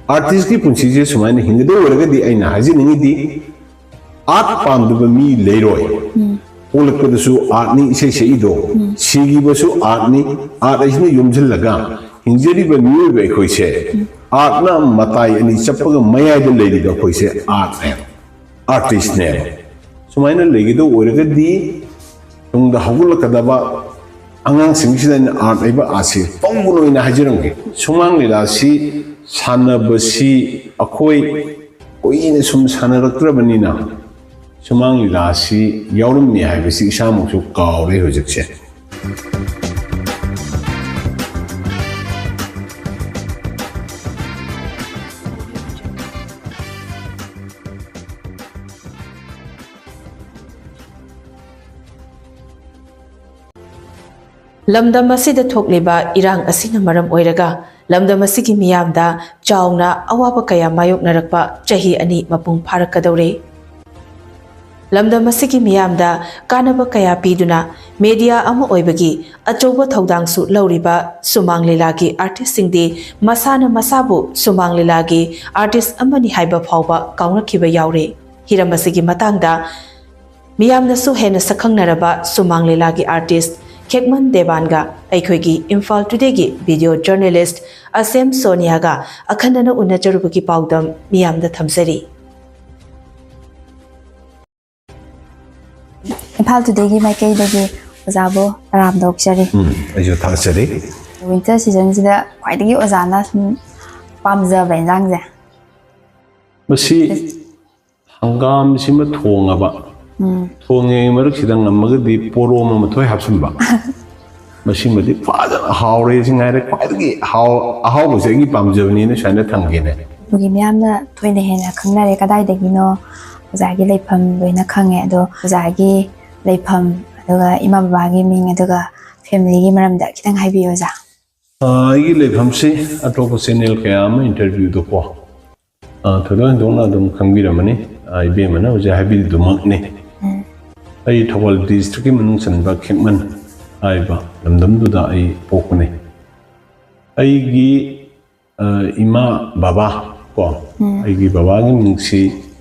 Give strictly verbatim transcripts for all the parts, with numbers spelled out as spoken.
ꯑꯥꯔꯇꯤꯁꯀꯤ ꯄꯨꯟꯁꯤꯁꯦ ꯁꯨꯃꯥꯏꯅ ꯍꯤꯡꯒꯗꯧ ꯑꯣꯏꯔꯒꯗꯤ ꯑꯩꯅ ꯍꯥꯏꯖꯅꯤꯡꯉꯤꯗꯤ, ꯑꯥꯔꯠ ꯄꯥꯝꯗꯕ ꯃꯤ ꯂꯩꯔꯣꯏ꯫ ꯄꯣꯛꯂꯛꯄꯗꯁꯨ ꯑꯥꯔꯠꯅꯤ ꯏꯁꯩ ꯁꯛꯏꯗꯣ, ꯁꯤꯈꯤꯕꯁꯨ ꯑꯥꯔꯠꯅꯤ꯫ ꯑꯥꯔꯠ ꯍꯥꯏꯁꯤꯅ ꯌꯣꯝꯁꯤꯜꯂꯒ ꯍꯤꯡꯖꯔꯤꯕ ꯃꯤꯑꯣꯏꯕ ꯑꯩꯈꯣꯏꯁꯦ, ꯑꯥꯔꯠꯅ ꯃꯇꯥꯏ ꯑꯅꯤ ꯆꯠꯄꯒ ꯃꯌꯥꯏꯗ ꯂꯩꯔꯤꯕ ꯑꯩꯈꯣꯏꯁꯦ ꯑꯥꯔꯠꯅꯦ, ꯑꯥꯔꯇꯤꯁꯅꯦ꯫ ꯁꯨꯃꯥꯏꯅ ꯂꯩꯒꯗꯧ ꯑꯣꯏꯔꯒꯗꯤ ꯇꯨꯡꯗ ꯍꯧꯒꯠꯂꯛꯀꯗꯕ ꯑꯉꯥꯡꯁꯤꯡꯁꯤꯗ ꯑꯩꯅ ꯑꯥꯔꯠ ꯍꯥꯏꯕ ꯑꯥꯔꯠꯁꯤ ꯇꯧꯒꯅꯣ ꯍꯥꯏꯅ ꯍꯥꯏꯖꯔꯝꯒꯦ꯫ ꯁꯨꯃꯥꯡ ꯂꯤꯂꯥꯁꯤ ꯁꯥꯟꯅꯕꯁꯤ ꯑꯩꯈꯣꯏ ꯀꯨꯏꯅ ꯁꯨꯝ ꯁꯥꯟꯅꯔꯛꯇ꯭ꯔꯕꯅꯤꯅ ꯁꯨꯃꯥꯡ ꯂꯤꯂꯥꯁꯤ ꯌꯥꯎꯔꯝꯃꯤ ꯍꯥꯏꯕꯁꯤ ꯏꯁꯥꯃꯛꯁꯨ ꯀꯥꯎꯔꯦ ꯍꯧꯖꯤꯛꯁꯦ꯫ ꯂꯝꯗꯝ ꯑꯁꯤꯗ ꯊꯣꯛꯂꯤꯕ ꯏꯔꯥꯡ ꯑꯁꯤꯅ ꯃꯔꯝ ꯑꯣꯏꯔꯒ ꯂꯝꯗꯝ ꯑꯁꯤꯒꯤ ꯃꯤꯌꯥꯝꯗ ꯆꯥꯎꯅ ꯑꯋꯥꯕ ꯀꯌꯥ ꯃꯥꯌꯣꯛꯅꯔꯛꯄ ꯆꯍꯤ ꯑꯅꯤ ꯃꯄꯨꯡ ꯐꯥꯔꯛꯀꯗꯧꯔꯦ꯫ ꯂꯝꯗꯝ ꯑꯁꯤꯒꯤ ꯃꯤꯌꯥꯝꯗ ꯀꯥꯟꯅꯕ ꯀꯌꯥ ꯄꯤꯗꯨꯅ ꯃꯦꯗꯤꯌꯥ ꯑꯃ ꯑꯣꯏꯕꯒꯤ ꯑꯆꯧꯕ ꯊꯧꯗꯥꯡꯁꯨ ꯂꯧꯔꯤꯕ ꯁꯨꯃꯥꯡ ꯂꯤꯂꯥꯒꯤ ꯑꯥꯔꯇꯤꯁꯁꯤꯡꯗꯤ ꯃꯁꯥꯅ ꯃꯁꯥꯕꯨ ꯁꯨꯃꯥꯡ ꯂꯤꯂꯥꯒꯤ ꯑꯥꯔꯇꯤꯁ ꯑꯃꯅꯤ ꯍꯥꯏꯕ ꯐꯥꯎꯕ ꯀꯥꯎꯅꯈꯤꯕ ꯌꯥꯎꯔꯦ꯫ ꯍꯤꯔꯝ ꯑꯁꯤꯒꯤ ꯃꯇꯥꯡꯗ ꯃꯤꯌꯥꯝꯅꯁꯨ ꯍꯦꯟꯅ ꯁꯛꯈꯪꯅꯔꯕ ꯁꯨꯃꯥꯡ ꯂꯤꯂꯥꯒꯤ ꯑꯥꯔꯇꯤꯁ ꯈꯦꯛꯃꯟ ꯗꯦꯕꯥꯟꯒ ꯑꯩꯈꯣꯏꯒꯤ ꯏꯝꯐꯥꯜ ꯇꯨꯗꯦꯒꯤ ꯚꯤꯗꯤꯑꯣ ꯖꯔꯅꯦꯂꯤꯁ ꯑꯁꯦꯝ ꯁꯣꯅꯤꯌꯥꯒ ꯑꯈꯟꯅꯅ ꯎꯅꯖꯔꯨꯕꯒꯤ ꯄꯥꯎꯗꯝ ꯃꯤꯌꯥꯝꯗ ꯊꯝꯖꯔꯤ꯫ ꯏꯝꯐꯥꯜ ꯇꯨꯗꯦꯒꯤ ꯃꯥꯏꯀꯩꯗꯒꯤ ꯑꯣꯖꯥꯕꯨ ꯇꯔꯥꯝꯅ ꯑꯣꯛꯆꯔꯤ꯫ ꯎꯝ, ꯑꯩꯁꯨ ꯊꯥꯒꯠꯆꯔꯤ꯫ ꯋꯤꯟꯇꯔ ꯁꯤꯖꯟꯁꯤꯗ ꯈ꯭ꯋꯥꯏꯗꯒꯤ ꯑꯣꯖꯥꯅ ꯁꯨꯝ ꯄꯥꯝꯖꯕ ꯏꯟꯖꯥꯡꯁꯦ? ꯃꯁꯤ ꯍꯪꯒꯥꯝꯁꯤꯃ ꯊꯣꯡꯉꯕ, ꯎꯝ꯫ ꯊꯣꯡꯉꯤꯉꯩ ꯃꯔꯛꯁꯤꯗ ꯉꯝꯃꯒꯗꯤ ꯄꯣꯔꯣꯝ ꯑꯃ ꯊꯣꯏ ꯍꯥꯞꯆꯤꯟꯕ꯫ ꯃꯁꯤꯃꯗꯤ ꯐꯖꯅ ꯍꯥꯎꯔꯦ꯫ ꯁꯤ ꯉꯥꯏꯔꯦ ꯈ꯭ꯋꯥꯏꯗꯒꯤ ꯍꯥꯎ-, ꯑꯍꯥꯎꯕꯁꯦ ꯑꯩꯒꯤ ꯄꯥꯝꯖꯕꯅꯤꯅ ꯁꯨꯃꯥꯏꯅ ꯊꯝꯒꯦꯅꯦ꯫ ꯑꯗꯨꯒꯤ ꯃꯤꯌꯥꯝꯅ ꯊꯣꯏꯅ ꯍꯦꯟꯅ ꯈꯪꯅꯔꯦ꯫ ꯀꯗꯥꯏꯗꯒꯤꯅꯣ ꯑꯣꯖꯥꯒꯤ ꯂꯩꯐꯝ ꯂꯣꯏꯅ ꯈꯪꯉꯦ꯫ ꯑꯗꯣ ꯑꯣꯖꯥꯒꯤ ꯂꯩꯐꯝ, ꯑꯗꯨꯒ ꯏꯃꯥ ꯕꯕꯥꯒꯤ ꯃꯤꯡ, ꯑꯗꯨꯒ ꯐꯦꯃꯤꯂꯤꯒꯤ ꯃꯔꯝꯗ ꯈꯤꯇꯪ ꯍꯥꯏꯕꯤꯌꯨ ꯑꯣꯖꯥ꯫ ꯑ, ꯑꯩꯒꯤ ꯂꯩꯐꯝꯁꯤ ꯑꯇꯣꯞꯄ ꯆꯦꯅꯦꯜ ꯀꯌꯥ ꯑꯃ ꯏꯟꯇꯔꯚ꯭ꯌꯨꯗꯀꯣ, ꯑ, ꯊꯣꯏꯗꯣꯛ ꯍꯦꯟꯗꯣꯛꯅ ꯑꯗꯨꯝ ꯈꯪꯕꯤꯔꯝꯃꯅꯤ꯫ ꯑ, ꯏꯕꯦꯝꯃꯅ ꯍꯧꯖꯤꯛ ꯍꯥꯏꯕꯤꯔꯤꯗꯨꯃꯛꯅꯤ꯫ ꯎꯝ꯫ ꯑꯩ ꯊꯧꯕꯥꯜ ꯗꯤꯁꯇ꯭ꯔꯤꯛꯀꯤ ꯃꯅꯨꯡ ꯆꯟꯕ ꯈꯦꯛꯃꯟ ꯍꯥꯏꯕ ꯂꯝꯗꯝꯗꯨꯗ ꯑꯩ ꯄꯣꯛꯄꯅꯤ꯫ ꯑꯩꯒꯤ ꯑ, ꯏꯃꯥ ꯕꯕꯥ ꯀꯣ, ꯑꯩꯒꯤ ꯕꯕꯥꯒꯤ ꯃꯤꯡꯁꯤ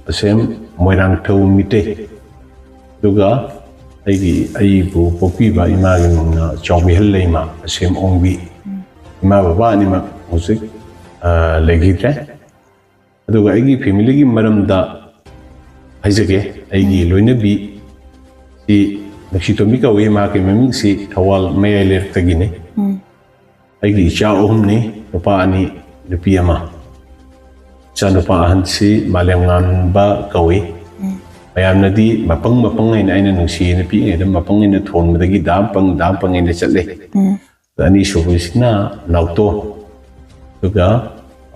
ꯑꯁꯦꯝ ꯃꯣꯏꯔꯥꯡꯊꯧ ꯃꯤꯇꯩ, ꯑꯗꯨꯒ ꯑꯩꯒꯤ, ꯑꯩꯕꯨ ꯄꯣꯛꯄꯤꯕ ꯏꯃꯥꯒꯤ ꯃꯤꯡꯅ ꯆꯥꯎꯕꯤꯍꯜ ꯂꯩꯃ ꯑꯁꯦꯝ ꯑꯣꯡꯕꯤ꯫ ꯏꯃꯥ ꯕꯕꯥ ꯑꯅꯤꯃꯛ ꯍꯧꯖꯤꯛ, ꯑ, ꯂꯩꯈꯤꯗ꯭ꯔꯦ꯫ ꯑꯗꯨꯒ ꯑꯩꯒꯤ ꯐꯦꯃꯤꯂꯤꯒꯤ ꯃꯔꯝꯗ ꯍꯥꯏꯖꯒꯦ꯫ ꯑꯩꯒꯤ ꯂꯣꯏꯅꯕꯤ ꯁꯤ ꯅꯨꯡꯁꯤꯇꯣꯝꯕꯤ ꯀꯧꯏ꯫ ꯃꯍꯥꯛꯀꯤ ꯃꯃꯤꯡꯁꯤ ꯊꯧꯕꯥꯜ ꯃꯌꯥꯏ ꯂꯩꯔꯛꯇꯒꯤꯅꯤ꯫ ꯑꯩꯒꯤ ꯏꯆꯥ ꯑꯍꯨꯝꯅꯤ, ꯅꯨꯄꯥ ꯑꯅꯤ, ꯅꯨꯄꯤ ꯑꯃ꯫ ꯏꯆꯥꯅꯨꯄꯥ ꯑꯍꯟꯁꯤ ꯃꯥꯂꯦꯝꯉꯥꯟꯕ ꯀꯧꯏ꯫ ꯃꯌꯥꯝꯅꯗꯤ ꯃꯄꯪ ꯃꯄꯪ ꯍꯥꯏꯅ ꯑꯩꯅ ꯅꯨꯡꯁꯤꯅ ꯄꯤꯛꯏꯉꯩꯗ ꯃꯄꯪ ꯍꯥꯏꯅ ꯊꯣꯟꯕꯗꯒꯤ ꯗꯥꯝ ꯄꯪ, ꯗꯥꯝ ꯄꯪ ꯍꯥꯏꯅ ꯆꯠꯂꯦ꯫ ꯑꯅꯤꯁꯨꯕꯁꯤꯅ ꯅꯥꯎꯇꯣ, ꯑꯗꯨꯒ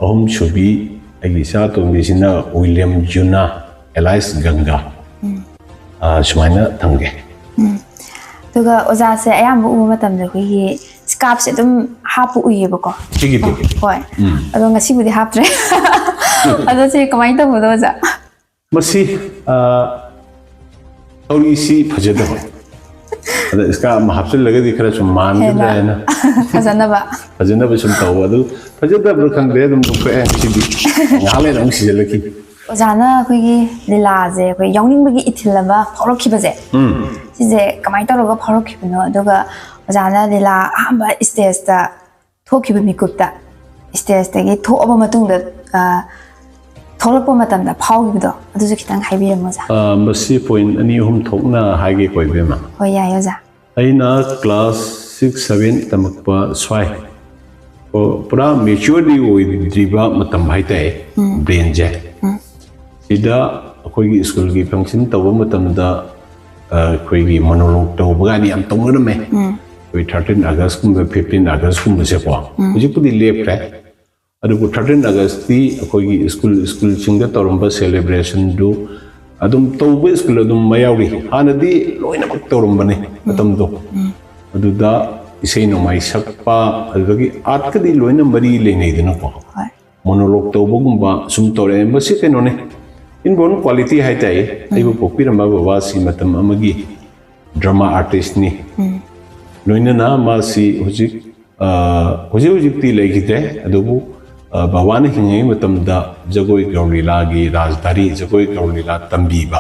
ꯑꯍꯨꯝꯁꯨꯕꯤ ꯑꯩꯒꯤ ꯏꯆꯥ ꯑꯇꯣꯝꯕꯤꯁꯤꯅ ꯋꯤꯂꯤꯌꯝ ꯖꯨꯅꯥ, ꯑꯦꯂꯥꯏꯁ ꯒꯪꯒꯥ꯫ ꯑꯥ, ꯁꯨꯃꯥꯏꯅ ꯊꯝꯒꯦ꯫ ꯑꯗꯨꯒ ꯑꯣꯖꯥꯁꯦ ꯑꯌꯥꯝꯕ ꯎꯕ ꯃꯇꯝꯗ ꯑꯩꯈꯣꯏꯒꯤ ꯁ꯭ꯀꯥꯔꯞꯁꯦ ꯑꯗꯨꯝ ꯍꯥꯞꯄ ꯎꯏꯌꯦꯕꯀꯣ꯫ ꯁꯤꯒꯤꯗꯤ? ꯍꯣꯏ꯫ ꯑꯗꯣ ꯉꯁꯤꯕꯨꯗꯤ ꯍꯥꯞꯇ꯭ꯔꯦ꯫ ꯑꯗꯣ ꯁꯤ ꯀꯃꯥꯏꯅ ꯇꯧꯕꯅꯣ ꯑꯣꯖꯥ? ꯃꯁꯤ, ꯑꯥ, ꯊꯧꯔꯤꯁꯤ ꯐꯖꯗꯕ꯫ ꯑꯗ ꯁ꯭ꯀꯥꯔꯞ ꯑꯃ ꯍꯥꯞꯆꯤꯜꯂꯒꯗꯤ ꯈꯔ ꯁꯨꯝ ꯃꯥꯟꯒꯗ꯭ꯔꯥ ꯍꯦꯟꯅ ꯍꯥꯏꯅ꯫ ꯐꯖꯅꯕ꯫ ꯐꯖꯅꯕ ꯁꯨꯝ ꯇꯧꯕ꯫ ꯑꯗꯨ ꯐꯖꯗꯕ꯭ꯔꯥ ꯈꯪꯗꯦ, ꯑꯗꯨꯝ ꯂꯧꯊꯣꯛꯑꯦ ꯉꯁꯤꯗꯤ꯫ ꯉꯥꯏꯍꯥꯛ ꯂꯩꯔ ꯑꯃꯨꯛ ꯁꯤꯖꯤꯜꯂꯛꯈꯤ꯫ ꯑꯣꯖꯥꯅ ꯑꯩꯈꯣꯏꯒꯤ ꯂꯤꯂꯥꯁꯦ ꯑꯩꯈꯣꯏ ꯌꯥꯎꯅꯤꯡꯕꯒꯤ ꯏꯊꯤꯜ ꯑꯃ ꯐꯥꯎꯔꯛꯈꯤꯕꯁꯦ, ꯎꯝ꯫ ꯁꯤꯁꯦ ꯀꯃꯥꯏꯅ ꯇꯧꯔꯒ ꯐꯥꯎꯔꯛꯈꯤꯕꯅꯣ? ꯑꯗꯨꯒ ꯑꯣꯖꯥꯅ ꯂꯤꯂꯥ ꯑꯍꯥꯟꯕ ꯁ꯭ꯇꯦꯖꯇ ꯊꯣꯛꯈꯤꯕ ꯃꯤꯀꯨꯞꯇ, ꯁ꯭ꯇꯦꯖꯇꯒꯤ ꯊꯣꯛꯑꯕ ꯃꯇꯨꯡꯗ, ꯑ, ꯊꯣꯛꯂꯛꯄ ꯃꯇꯝꯗ ꯐꯥꯎꯈꯤꯕꯗꯣ, ꯑꯗꯨꯁꯨ ꯈꯤꯇꯪ ꯍꯥꯏꯕꯤꯔꯝꯃꯣ ꯑꯣꯖꯥ꯫ ꯑꯥ, ꯃꯁꯤ ꯄꯣꯏꯟꯠ ꯑꯅꯤ ꯑꯍꯨꯝ ꯊꯣꯛꯅ ꯍꯥꯏꯒꯦꯀꯣ ꯏꯕꯦꯝꯃ꯫ ꯍꯣꯏ, ꯌꯥꯏ ꯑꯣꯖꯥ꯫ ꯑꯩꯅ ꯀ꯭ꯂꯥꯁ ꯁꯤꯛꯁ, ꯁꯚꯦꯟ ꯇꯝꯃꯛꯄ ꯁ꯭ꯋꯥꯏ, ꯑꯣ, ꯄꯨꯔꯥ ꯃꯦꯆ꯭ꯌꯣꯔꯗꯤ ꯑꯣꯏꯗ꯭ꯔꯤꯕ ꯃꯇꯝ ꯍꯥꯏꯇꯥꯔꯦ, ꯕ꯭ꯔꯦꯟꯁꯦ꯫ ꯁꯤꯗ ꯑꯩꯈꯣꯏꯒꯤ ꯁ꯭ꯀꯨꯜꯒꯤ ꯐꯪꯁꯟ ꯇꯧꯕ ꯃꯇꯝꯗ, ꯑ, ꯑꯩꯈꯣꯏꯒꯤ ꯃꯣꯅꯣꯂꯣꯛ ꯇꯧꯕꯒꯥꯏꯗꯤ ꯌꯥꯝ ꯇꯧꯅꯔꯝꯃꯦ꯫ ꯑꯩꯈꯣꯏ ꯊꯥꯔꯇꯤꯟ ꯑꯥꯒꯁꯀꯨꯝꯕ, ꯐꯤꯐꯇꯤꯟ ꯑꯥꯒꯁꯀꯨꯝꯕꯁꯦꯀꯣ꯫ ꯍꯧꯖꯤꯛꯄꯨꯗꯤ ꯂꯦꯞꯈ꯭ꯔꯦ꯫ ꯑꯗꯨꯕꯨ ꯊꯥꯔꯇꯤꯟ ꯑꯥꯒꯁꯇꯤ ꯑꯩꯈꯣꯏꯒꯤ ꯁ꯭ꯀꯨꯜ, ꯁ꯭ꯀꯨꯜꯁꯤꯡꯗ ꯇꯧꯔꯝꯕ ꯁꯦꯂꯦꯕ꯭ꯔꯦꯁꯟꯗꯨ ꯑꯗꯨꯝ ꯇꯧꯕ ꯁ꯭ꯀꯨꯜ ꯑꯗꯨꯝ ꯃꯌꯥꯎꯔꯤ꯫ ꯍꯥꯟꯅꯗꯤ ꯂꯣꯏꯅꯃꯛ ꯇꯧꯔꯝꯕꯅꯤ ꯃꯇꯝꯗꯣ꯫ ꯑꯗꯨꯗ ꯏꯁꯩ ꯅꯣꯡꯃꯥꯏ ꯁꯛꯄ, ꯑꯗꯨꯗꯒꯤ ꯑꯥꯔꯠꯀꯗꯤ ꯂꯣꯏꯅ ꯃꯔꯤ ꯂꯩꯅꯩꯗꯅꯀꯣ꯫ ꯍꯣꯏ꯫ ꯃꯣꯅꯣꯂꯣꯛ ꯇꯧꯕꯒꯨꯝꯕ ꯁꯨꯝ ꯇꯧꯔꯛꯑꯦ꯫ ꯃꯁꯤ ꯀꯩꯅꯣꯅꯦ, ꯏꯟꯕꯣꯔꯟ ꯀ꯭ꯋꯥꯂꯤꯇꯤ ꯍꯥꯏꯇꯥꯔꯦ꯫ ꯑꯩꯕꯨ ꯄꯣꯛꯄꯤꯔꯝꯕ ꯕꯕꯥꯁꯤ ꯃꯇꯝ ꯑꯃꯒꯤ ꯗ꯭ꯔꯃꯥ ꯑꯥꯔꯇꯤꯁꯅꯤ꯫ ꯂꯣꯏꯅꯅ ꯃꯥꯁꯤ ꯍꯧꯖꯤꯛ, ꯑ, ꯍꯧꯖꯤꯛ ꯍꯧꯖꯤꯛꯇꯤ ꯂꯩꯈꯤꯗ꯭ꯔꯦ, ꯑꯗꯨꯕꯨ ꯑ, ꯕꯕꯥꯅ ꯍꯤꯡꯉꯤꯉꯩ ꯃꯇꯝꯗ ꯖꯒꯣꯏ ꯒꯧꯔ ꯂꯤꯂꯥꯒꯤ ꯔꯥꯖꯙꯥꯔꯤ, ꯖꯒꯣꯏ ꯒꯧꯔ ꯂꯤꯂꯥ ꯇꯝꯕꯤꯕ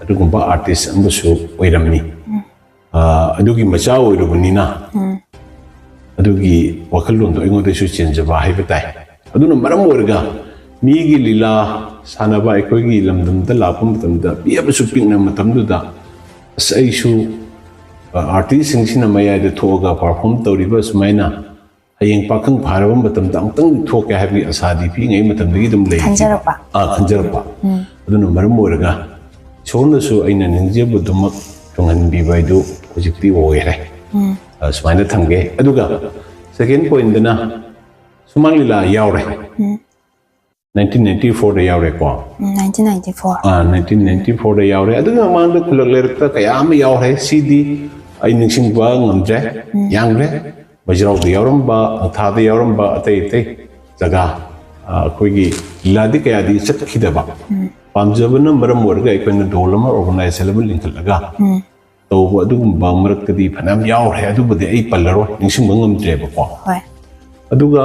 ꯑꯗꯨꯒꯨꯝꯕ artist ꯑꯃꯁꯨ ꯑꯣꯏꯔꯝꯃꯤ꯫ ꯑ, ꯑꯗꯨꯒꯤ ꯃꯆꯥ ꯑꯣꯏꯔꯨꯕꯅꯤꯅ ꯑꯗꯨꯒꯤ ꯋꯥꯈꯜꯂꯣꯟꯗꯣ ꯑꯩꯉꯣꯟꯗꯁꯨ ꯆꯦꯟꯖꯕ ꯍꯥꯏꯕ ꯇꯥꯏ꯫ ꯑꯗꯨꯅ ꯃꯔꯝ ꯑꯣꯏꯔꯒ ꯃꯤꯒꯤ ꯂꯤꯂꯥ ꯁꯥꯟꯅꯕ ꯑꯩꯈꯣꯏꯒꯤ ꯂꯝꯗꯝꯗ ꯂꯥꯛꯄ ꯃꯇꯝꯗ, ꯄꯤꯛꯑꯕꯁꯨ ꯄꯤꯛꯅ ꯃꯇꯝꯗꯨꯗ, ꯑꯁ, ꯑꯩꯁꯨ, ꯑ, artistꯁꯤꯡꯁꯤꯅ ꯃꯌꯥꯏꯗ ꯊꯣꯛꯑꯒ perform ꯇꯧꯔꯤꯕ ꯁꯨꯃꯥꯏꯅ ꯍꯌꯦꯡ ꯄꯥꯈꯪ ꯐꯥꯔꯕ ꯃꯇꯝꯗ ꯑꯃꯨꯛꯇꯪ ꯊꯣꯛꯀꯦ ꯍꯥꯏꯕꯒꯤ ꯑꯁꯥꯗꯤ ꯄꯤꯛꯏꯉꯩ ꯃꯇꯝꯗꯒꯤ ꯑꯗꯨꯝ ꯂꯩꯈꯤꯕ꯫ ꯈꯟꯖꯔꯛꯄ꯫ ꯑꯥ, ꯈꯟꯖꯔꯛꯄ꯫ ꯑꯗꯨꯅ ꯃꯔꯝ ꯑꯣꯏꯔꯒ ꯏꯁꯣꯔꯅꯁꯨ ꯑꯩꯅ ꯅꯤꯡꯖꯕꯗꯨꯃꯛ ꯊꯨꯡꯍꯟꯕꯤꯕ ꯍꯥꯏꯗꯨ ꯍꯧꯖꯤꯛꯇꯤ ꯑꯣꯏꯔꯦ꯫ ꯑ, ꯁꯨꯃꯥꯏꯅ ꯊꯝꯒꯦ꯫ ꯑꯗꯨꯒ second pointꯇꯅ ꯁꯨꯃꯥꯡ ꯂꯤꯂꯥ ꯌꯥꯎꯔꯦ꯫ ꯅꯥꯏꯟꯇꯤꯟ ꯅꯥꯏꯟꯇꯤ ꯐꯣꯔꯗ ꯌꯥꯎꯔꯦꯀꯣ꯫ Nineteen ninety four. ꯑꯥ, ꯅꯥꯏꯟꯇꯤꯟ ꯅꯥꯏꯟꯇꯤ ꯐꯣꯔꯗ ꯌꯥꯎꯔꯦ꯫ ꯑꯗꯨꯒꯤ ꯃꯃꯥꯡꯗ ꯈꯨꯜꯂꯛ ꯂꯩꯔꯛꯇ ꯀꯌꯥ ꯑꯃ ꯌꯥꯎꯔꯦ꯫ ꯁꯤꯗꯤ ꯑꯩ ꯅꯤꯡꯁꯤꯡꯕ ꯉꯝꯗ꯭ꯔꯦ꯫ ꯌꯥꯝꯈ꯭ꯔꯦ꯫ ꯕꯩꯖ꯭ꯔꯥꯎꯗ ꯌꯥꯎꯔꯝꯕ, ꯊꯥꯗ ꯌꯥꯎꯔꯝꯕ, ꯑꯇꯩ ꯑꯇꯩ ꯖꯒꯥ, ꯑ, ꯑꯩꯈꯣꯏꯒꯤ ꯂꯤꯂꯥꯗꯤ ꯀꯌꯥꯗꯤ ꯆꯠꯈꯤꯗꯕ꯫ ꯄꯥꯝꯖꯕꯅ ꯃꯔꯝ ꯑꯣꯏꯔꯒ ꯑꯩꯈꯣꯏꯅ ꯗꯣꯜ ꯑꯃ, organization ꯑꯃ ꯂꯤꯡꯈꯠꯂꯒ ꯇꯧꯕ ꯑꯗꯨꯒꯨꯝꯕ ꯃꯔꯛꯇꯗꯤ ꯐꯅꯌꯥꯝ ꯌꯥꯎꯔꯦ꯫ ꯑꯗꯨꯕꯨꯗꯤ ꯑꯩ ꯄꯜꯂꯔꯣꯏ, ꯅꯤꯡꯁꯤꯡꯕ ꯉꯝꯗ꯭ꯔꯦꯕꯀꯣ꯫ ꯍꯣꯏ꯫ ꯑꯗꯨꯒ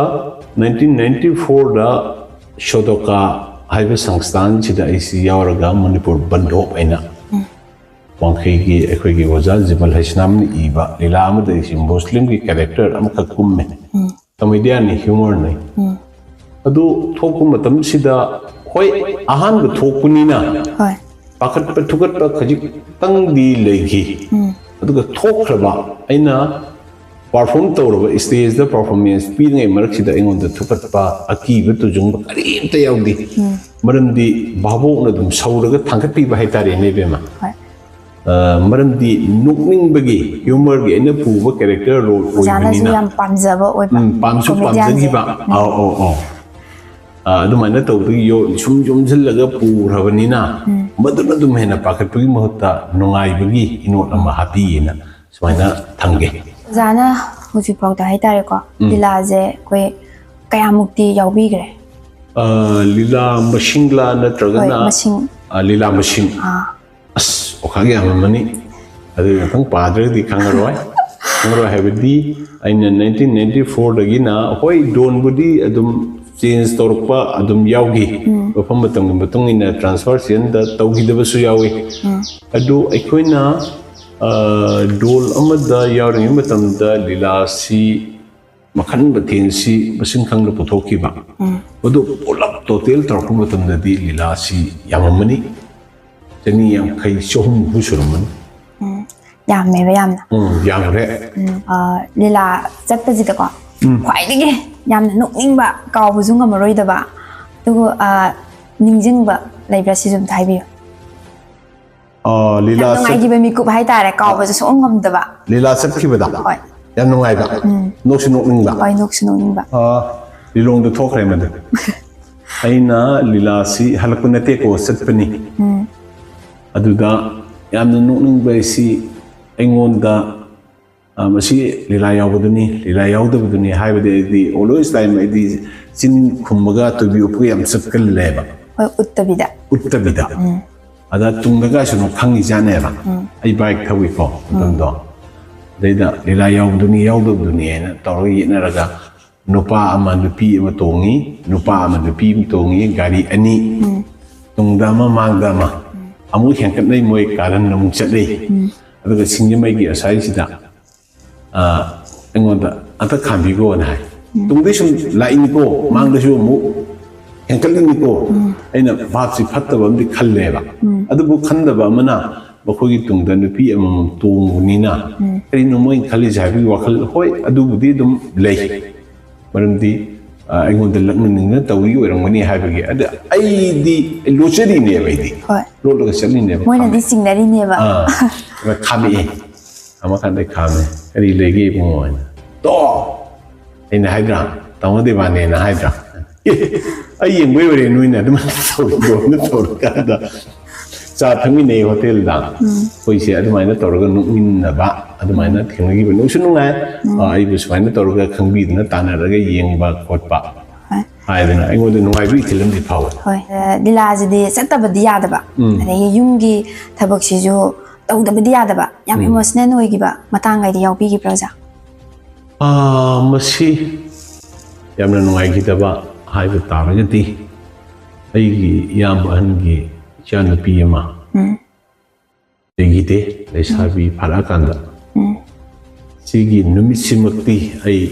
ꯅꯥꯏꯟꯇꯤꯟ ꯅꯥꯏꯟꯇꯤ ꯐꯣꯔꯗ ꯁꯣꯗꯣꯀꯥ ꯍꯥꯏꯕ ꯁꯪꯁꯊꯥꯟꯁꯤꯗ ꯑꯩꯁꯤ ꯌꯥꯎꯔꯒ ꯃꯅꯤꯄꯨꯔ ꯕꯟꯗꯣꯞ ꯍꯥꯏꯅ ꯋꯥꯡꯈꯩꯒꯤ ꯑꯩꯈꯣꯏꯒꯤ ꯑꯣꯖꯥ ꯖꯤꯕꯜ ꯍꯩꯁꯅꯥꯝꯅ ꯏꯕ ꯂꯤꯂꯥ ꯑꯃꯗ ꯑꯩꯁꯤ ꯃꯨꯁꯂꯤꯝꯒꯤ character ꯑꯃꯈꯛ ꯀꯨꯝꯃꯦ꯫ Comedianꯅꯤ, humorꯅꯤ꯫ ꯑꯗꯨ ꯊꯣꯛꯄ ꯃꯇꯝꯁꯤꯗ, ꯍꯣꯏ, ꯑꯍꯥꯟꯕ ꯊꯣꯛꯄꯅꯤꯅ ꯍꯣꯏ꯫ ꯄꯥꯈꯠꯄ ꯊꯨꯀꯠꯄ ꯈꯖꯤꯛꯇꯪꯗꯤ ꯂꯩꯈꯤ꯫ ꯑꯗꯨꯒ ꯊꯣꯛꯈ꯭ꯔꯕ, ꯑꯩꯅ perform ꯇꯧꯔꯕ, stageꯇ performance ꯄꯤꯔꯤꯉꯩ ꯃꯔꯛꯁꯤꯗ ꯑꯩꯉꯣꯟꯗ ꯊꯨꯀꯠꯄ, ꯑꯀꯤꯕ, ꯇꯨꯖꯨꯡꯕ ꯀꯔꯤꯝꯇ ꯌꯥꯎꯗꯦ꯫ ꯃꯔꯝꯗꯤ ꯚꯥꯕꯣꯛꯅ ꯑꯗꯨꯝ ꯁꯧꯔꯒ ꯊꯥꯡꯒꯠꯄꯤꯕ ꯍꯥꯏꯇꯥꯔꯦꯅꯦ, ꯏꯕꯦꯝꯃ꯫ ꯍꯣꯏ꯫ ꯑ, ꯃꯔꯝꯗꯤ ꯅꯣꯛꯅꯤꯡꯕꯒꯤ, humorꯒꯤ ꯑꯩꯅ ꯄꯨꯕ character role ꯑꯣꯖꯥꯅꯁꯨ ꯑꯣꯏꯕꯅꯤꯅ꯫ ꯌꯥꯝ ꯄꯥꯝꯖꯕ ꯑꯣꯏꯕ꯫ ꯎꯝ, ꯄꯥꯝꯁꯨ comedianꯁꯦ꯫ ꯄꯥꯝꯖꯈꯤꯕ꯫ ꯑꯧ, ꯑꯧ, ꯑꯧ꯫ ꯑ, ꯑꯗꯨꯃꯥꯏꯅ ꯇꯧꯕꯗꯒꯤ ꯌꯣ-, ꯁꯨꯝ ꯌꯣꯝꯁꯤꯜꯂꯒ ꯄꯨꯈ꯭ꯔꯕꯅꯤꯅ, ꯃꯗꯨꯅ ꯑꯗꯨꯝ ꯍꯦꯟꯅ ꯄꯥꯈꯠꯄꯒꯤ ꯃꯍꯨꯠꯇ ꯅꯨꯡꯉꯥꯏꯕꯒꯤ ꯏꯅꯣꯠ ꯑꯃ ꯍꯥꯞꯄꯤꯌꯦꯅ ꯁꯨꯃꯥꯏꯅ ꯊꯝꯒꯦ꯫ ꯑꯣꯖꯥꯅ ꯍꯧꯖꯤꯛꯐꯥꯎꯗ ꯍꯥꯏꯇꯥꯔꯦꯀꯣ, ꯎꯝ꯫ ꯂꯤꯂꯥꯁꯦ ꯑꯩꯈꯣꯏ ꯀꯌꯥꯃꯨꯛꯇꯤ ꯌꯥꯎꯕꯤꯈ꯭ꯔꯦ? ꯑ, ꯂꯤꯂꯥ ꯃꯁꯤꯡꯂꯥ ꯅꯠꯇ꯭ꯔꯒꯅ, ꯍꯣꯏ, ꯃꯁꯤꯡ꯫ ꯑ, ꯂꯤꯂꯥ ꯃꯁꯤꯡ꯫ ꯑꯥ꯫ ꯑꯁ, ꯑꯣꯈꯥꯛ ꯌꯥꯝꯃꯝꯃꯅꯤ꯫ ꯑꯗꯨ ꯉꯥꯛꯇꯪ ꯄꯥꯗ꯭ꯔꯒꯗꯤ ꯈꯪꯉꯔꯣꯏ꯫ ꯈꯪꯉꯔꯣꯏ ꯍꯥꯏꯕꯗꯤ ꯑꯩꯅ ꯅꯥꯏꯟꯇꯤꯟ ꯅꯥꯏꯟꯇꯤ ꯐꯣꯔꯗꯒꯤꯅ, ꯍꯣꯏ, ꯗꯣꯟꯕꯨꯗꯤ ꯑꯗꯨꯝ ꯆꯦꯟꯖ ꯇꯧꯔꯛꯄ ꯑꯗꯨꯝ ꯌꯥꯎꯈꯤ꯫ ꯃꯐꯝ ꯃꯇꯝꯒꯤ ꯃꯇꯨꯡ ꯏꯟꯅ ꯇ꯭ꯔꯥꯟꯁꯐꯔ ꯆꯦꯟꯗ ꯇꯧꯈꯤꯗꯕꯁꯨ ꯌꯥꯎꯏ꯫ ꯑꯗꯨ ꯑꯩꯈꯣꯏꯅ ꯔꯣꯜ ꯑꯃꯗ ꯌꯥꯎꯔꯤꯉꯩ ꯃꯇꯝꯗ ꯂꯤꯂꯥꯁꯤ ꯃꯈꯜ ꯃꯊꯦꯜꯁꯤ ꯃꯁꯤꯡ ꯈꯪꯗ ꯄꯨꯊꯣꯛꯈꯤꯕ꯫ ꯃꯗꯨ ꯄꯨꯂꯞ ꯇꯣꯇꯦꯜ ꯇꯧꯔꯛꯄ ꯃꯇꯝꯗꯗꯤ ꯂꯤꯂꯥꯁꯤ ꯌꯥꯝꯃꯝꯃꯅꯤ꯫ ꯆꯅꯤ ꯌꯥꯡꯈꯩ, ꯆꯍꯨꯝ ꯍꯨꯝꯐꯨ ꯁꯨꯔꯝꯃꯅꯤ꯫ ꯎꯝ, ꯌꯥꯝꯃꯦꯕ ꯌꯥꯝꯅ꯫ ꯎꯝ, ꯌꯥꯝꯈ꯭ꯔꯦ꯫ ꯎꯝ, ꯑ, ꯂꯤꯂꯥ ꯆꯠꯄꯁꯤꯗꯀꯣ ꯈ꯭ꯋꯥꯏꯗꯒꯤ ꯌꯥꯝꯅ ꯅꯣꯛꯅꯤꯡꯕ, ꯀꯥꯎꯕꯁꯨ ꯉꯝꯃꯔꯣꯏꯗꯕ, ꯑꯗꯨꯒ ꯑ, ꯅꯤꯡꯁꯤꯡꯕ ꯂꯩꯕ꯭ꯔꯥ, ꯁꯤꯁꯨ ꯑꯝꯇ ꯍꯥꯏꯕꯤꯌꯨ꯫ ꯑ, ꯂꯤꯂꯥ ꯌꯥꯝ ꯆꯠ- ꯅꯨꯡꯉꯥꯏꯈꯤꯕ ꯃꯤꯀꯨꯞ ꯍꯥꯏꯇꯥꯔꯦ, ꯀꯥꯎꯕꯁꯨ ꯁꯨꯡꯉꯝ ꯉꯝꯗꯕ꯫ ꯂꯤꯂꯥ ꯆꯠꯈꯤꯕꯗ ꯍꯣꯏ꯫ ꯌꯥꯝ ꯅꯨꯡꯉꯥꯏꯕ, ꯅꯣꯛꯁꯨ ꯅꯣꯛꯅꯤꯡꯕ꯫ ꯍꯣꯏ, ꯅꯣꯛꯁꯨ ꯅꯣꯛꯅꯤꯡꯕ꯫ ꯑ, ꯂꯤꯂꯣꯡꯗ ꯊꯣꯛꯈ꯭ꯔꯦ ꯃꯗꯨ꯫ ꯑꯩꯅ ꯂꯤꯂꯥꯁꯤ ꯍꯜꯂꯛꯄ ꯅꯠꯇꯦꯀꯣ, ꯆꯠꯄꯅꯤ꯫ ꯑꯗꯨꯗ ꯌꯥꯝꯅ ꯅꯣꯛꯅꯤꯡꯕ ꯍꯥꯏꯁꯤ ꯑꯩꯉꯣꯟꯗ, ꯑ, ꯃꯁꯤ ꯂꯤꯂꯥ ꯌꯥꯎꯕꯗꯨꯅꯤ, ꯂꯤꯂꯥ ꯌꯥꯎꯗꯕꯗꯨꯅꯤ ꯍꯥꯏꯕꯗꯤ ꯑꯩꯗꯤ always time ꯑꯩꯗꯤ ꯆꯤꯟ ꯈꯨꯝꯃꯒ ꯇꯨꯕꯤ ꯎꯞꯄꯒ ꯌꯥꯝ ꯆꯠꯀꯜꯂꯦꯕ꯫ ꯍꯣꯏ, ꯎꯠꯇꯕꯤꯗ꯫ ꯎꯠꯇꯕꯤꯗ꯫ ꯑꯗ ꯇꯨꯡꯗꯒ ꯁꯨꯝ ꯈꯪꯉꯤꯖꯥꯠꯅꯦꯕ꯫ ꯑꯩ ꯕꯥꯏꯛ ꯊꯧꯏꯀꯣ ꯃꯇꯝꯗꯣ꯫ ꯑꯗꯩꯗ ꯂꯤꯂꯥ ꯌꯥꯎꯕꯗꯨꯅꯤ ꯌꯥꯎꯗꯕꯗꯨꯅꯤ ꯍꯥꯏꯅ ꯇꯧꯔꯒ ꯌꯦꯠꯅꯔꯒ ꯅꯨꯄꯥ ꯑꯃ ꯅꯨꯄꯤ ꯑꯃ ꯇꯣꯡꯉꯤ, ꯅꯨꯄꯥ ꯑꯃ ꯅꯨꯄꯤ ꯑꯃ ꯇꯣꯡꯉꯤ, ꯒꯥꯔꯤ ꯑꯅꯤ, ꯇꯨꯡꯗ ꯑꯃ ꯃꯥꯡꯗ ꯑꯃ, ꯑꯃꯨꯛ ꯍꯦꯟꯀꯠꯅꯩ, ꯃꯣꯏ ꯀꯥꯔꯟ ꯑꯃꯨꯛ ꯆꯠꯅꯩ꯫ ꯑꯗꯨꯒ ꯁꯤꯡꯖꯃꯩꯒꯤ ꯑꯁ꯭ꯋꯥꯏꯁꯤꯗ ꯑ, ꯑꯩꯉꯣꯟꯗ ꯑꯝꯇ ꯈꯥꯝꯕꯤꯈꯣꯅ ꯍꯥꯏ꯫ ꯇꯨꯡꯗꯩ ꯁꯨꯝ ꯂꯥꯛꯏꯅꯤꯀꯣ, ꯃꯥꯡꯗꯁꯨ ꯑꯃꯨꯛ ꯍꯦꯟꯀꯠꯂꯤꯅꯤꯀꯣ꯫ ꯑꯩꯅ ꯚꯥꯞꯁꯤ ꯐꯠꯇꯕ ꯑꯃꯗꯤ ꯈꯜꯂꯦꯕ꯫ ꯑꯗꯨꯕꯨ ꯈꯟꯗꯕ ꯑꯃꯅ ꯃꯈꯣꯏꯒꯤ ꯇꯨꯡꯗ ꯅꯨꯄꯤ ꯑꯃꯃꯝ ꯇꯣꯡꯕꯅꯤꯅ ꯀꯔꯤꯅꯣ ꯃꯣꯏꯅ ꯈꯜꯂꯤꯁꯦ ꯍꯥꯏꯕꯒꯤ ꯋꯥꯈꯜ, ꯍꯣꯏ, ꯑꯗꯨꯕꯨꯗꯤ ꯑꯗꯨꯝ ꯂꯩ꯫ ꯃꯔꯝꯗꯤ, ꯑ, ꯑꯩꯉꯣꯟꯗ ꯂꯛꯅꯅꯤꯡꯅ ꯇꯧꯔꯤ ꯑꯣꯏꯔꯝꯒꯅꯤ ꯍꯥꯏꯕꯒꯤ꯫ ꯑꯗ ꯑꯩꯗꯤ ꯂꯣꯠꯆꯔꯤꯅꯦꯕ, ꯑꯩꯗꯤ ꯍꯣꯏ꯫ ꯂꯣꯠꯂꯒ ꯆꯠꯂꯤꯅꯦꯕ꯫ ꯃꯣꯏꯅꯗꯤ ꯆꯤꯡꯅꯔꯤꯅꯦꯕ꯫ ꯑꯥ, ꯑꯗ ꯈꯥꯝꯃꯛꯑꯦ꯫ ꯈꯥꯝꯃꯀꯥꯟꯗ ꯈꯥꯝꯃꯦ꯫ "ꯀꯔꯤ ꯂꯩꯒꯦ ꯏꯕꯨꯡꯉꯣ?" ꯍꯥꯏꯅ꯫ "ꯇꯣ!" ꯑꯩꯅ ꯍꯥꯏꯗ꯭ꯔꯥ? "ꯇꯥꯃꯣ ꯗꯦꯕꯥꯅꯦꯅ" ꯍꯥꯏꯗ꯭ꯔꯥ? "ꯑꯦ, ꯑꯩ ꯌꯦꯡꯕꯩ ꯑꯣꯏꯔꯦ ꯅꯣꯏꯅ ꯑꯗꯨꯃꯥꯏꯅ ꯇꯧꯔꯤꯗꯣꯅ" ꯇꯧꯔꯀꯥꯟꯗ ꯆꯥ ꯊꯛꯃꯤꯟꯅꯩ ꯍꯣꯇꯦꯜꯗ꯫ ꯑꯩꯈꯣꯏꯁꯦ ꯑꯗꯨꯃꯥꯏꯅ ꯇꯧꯔꯒ ꯅꯣꯛꯃꯤꯟꯅꯕ, ꯑꯗꯨꯃꯥꯏꯅ ꯊꯦꯡꯅꯈꯤꯕ꯫ ꯅꯨꯡꯁꯨ ꯅꯨꯡꯉꯥꯏ꯫ ꯑ, ꯑꯩꯕꯨ ꯁꯨꯃꯥꯏꯅ ꯇꯧꯔꯒ ꯈꯪꯕꯤꯗꯅ ꯇꯥꯟꯅꯔꯒ ꯌꯦꯡꯕ ꯈꯣꯠꯄ ꯍꯥꯏꯗꯅ ꯑꯩꯉꯣꯟꯗ ꯅꯨꯡꯉꯥꯏꯕ ꯏꯊꯤꯜ ꯑꯃꯗꯤ ꯐꯥꯎꯋꯦ꯫ ꯍꯣꯏ, ꯑ, ꯂꯤꯂꯥꯁꯤꯗꯤ ꯆꯠꯇꯕꯗꯤ ꯌꯥꯗꯕ꯫ ꯑꯗꯒꯤ ꯌꯨꯝꯒꯤ ꯊꯕꯛꯁꯤꯁꯨ ꯇꯧꯗꯕꯗꯤ ꯌꯥꯗꯕ꯫ ꯌꯥꯝ ꯏꯃꯣꯁꯅꯦꯜ ꯑꯣꯏꯈꯤꯕ ꯃꯇꯥꯡꯒꯗꯤ ꯌꯥꯎꯕꯤꯈꯤꯕ꯭ꯔꯥ, ꯑꯣꯖꯥ? ꯑꯥ, ꯃꯁꯤ ꯌꯥꯝꯅ ꯅꯨꯡꯉꯥꯏꯈꯤꯗꯕ ꯍꯥꯏꯕ ꯇꯥꯔꯒꯗꯤ, ꯑꯩꯒꯤ ꯏꯌꯥꯝꯕ ꯑꯍꯟꯒꯤ ꯏꯆꯥꯅꯨꯄꯤ ꯑꯃ ꯎꯝ꯫ ꯂꯩꯈꯤꯗꯦ, ꯂꯩꯁꯥꯕꯤ ꯐꯥꯔꯛꯑꯀꯥꯟꯗ꯫ ꯎꯝ꯫ ꯁꯤꯒꯤ ꯅꯨꯃꯤꯠꯁꯤꯃꯛꯇꯤ ꯑꯩ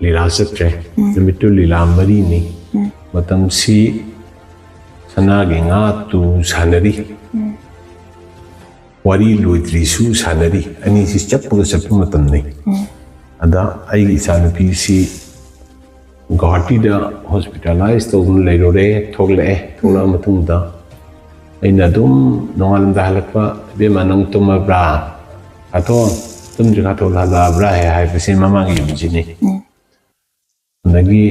ꯂꯤꯂꯥ ꯆꯠꯇ꯭ꯔꯦ꯫ ꯎꯝ꯫ ꯅꯨꯃꯤꯠꯇꯨ ꯂꯤꯂꯥ ꯃꯔꯤꯅꯤ꯫ ꯎꯝ꯫ ꯃꯇꯝꯁꯤ ꯁꯅꯥꯒꯤ ꯉꯥ ꯇꯨ ꯁꯥꯟꯅꯔꯤ꯫ ꯎꯝ꯫ ꯋꯥꯔꯤ ꯂꯣꯏꯗ꯭ꯔꯤꯁꯨ ꯁꯥꯟꯅꯔꯤ꯫ ꯑꯅꯤꯁꯤ ꯆꯠꯄꯒ ꯆꯠꯄ ꯃꯇꯝꯅꯤ꯫ ꯎꯝ꯫ ꯑꯗ ꯑꯩꯒꯤ ꯏꯆꯥꯅꯨꯄꯤꯁꯤ ꯒꯨꯋꯥꯍꯥꯇꯤꯗ ꯍꯣꯁꯄꯤꯇꯥꯂꯥꯏꯁ ꯇꯧꯗꯨꯅ ꯂꯩꯔꯨꯔꯦ, ꯊꯣꯛꯂꯛꯑꯦ꯫ ꯊꯣꯛꯂꯛꯑ ꯃꯇꯨꯡꯗ ꯑꯩꯅ ꯑꯗꯨꯝ ꯅꯣꯡꯉꯥꯜꯂꯝꯗꯥꯏ ꯍꯜꯂꯛꯄ, "ꯏꯕꯦꯝꯃ, ꯅꯪ ꯇꯨꯝꯃꯕ꯭ꯔꯥ? ꯀꯥꯊꯣꯛ, ꯇꯨꯝꯗ꯭ꯔꯤ ꯀꯥꯊꯣꯛ ꯍꯜꯂꯛꯑꯕ꯭ꯔꯥ?" ꯍꯥꯏ-, ꯍꯥꯏꯕꯁꯤ ꯃꯃꯥꯡꯒꯤ ꯌꯨꯝꯁꯤꯅꯤ꯫ ꯎꯝ꯫ ꯑꯗꯒꯤ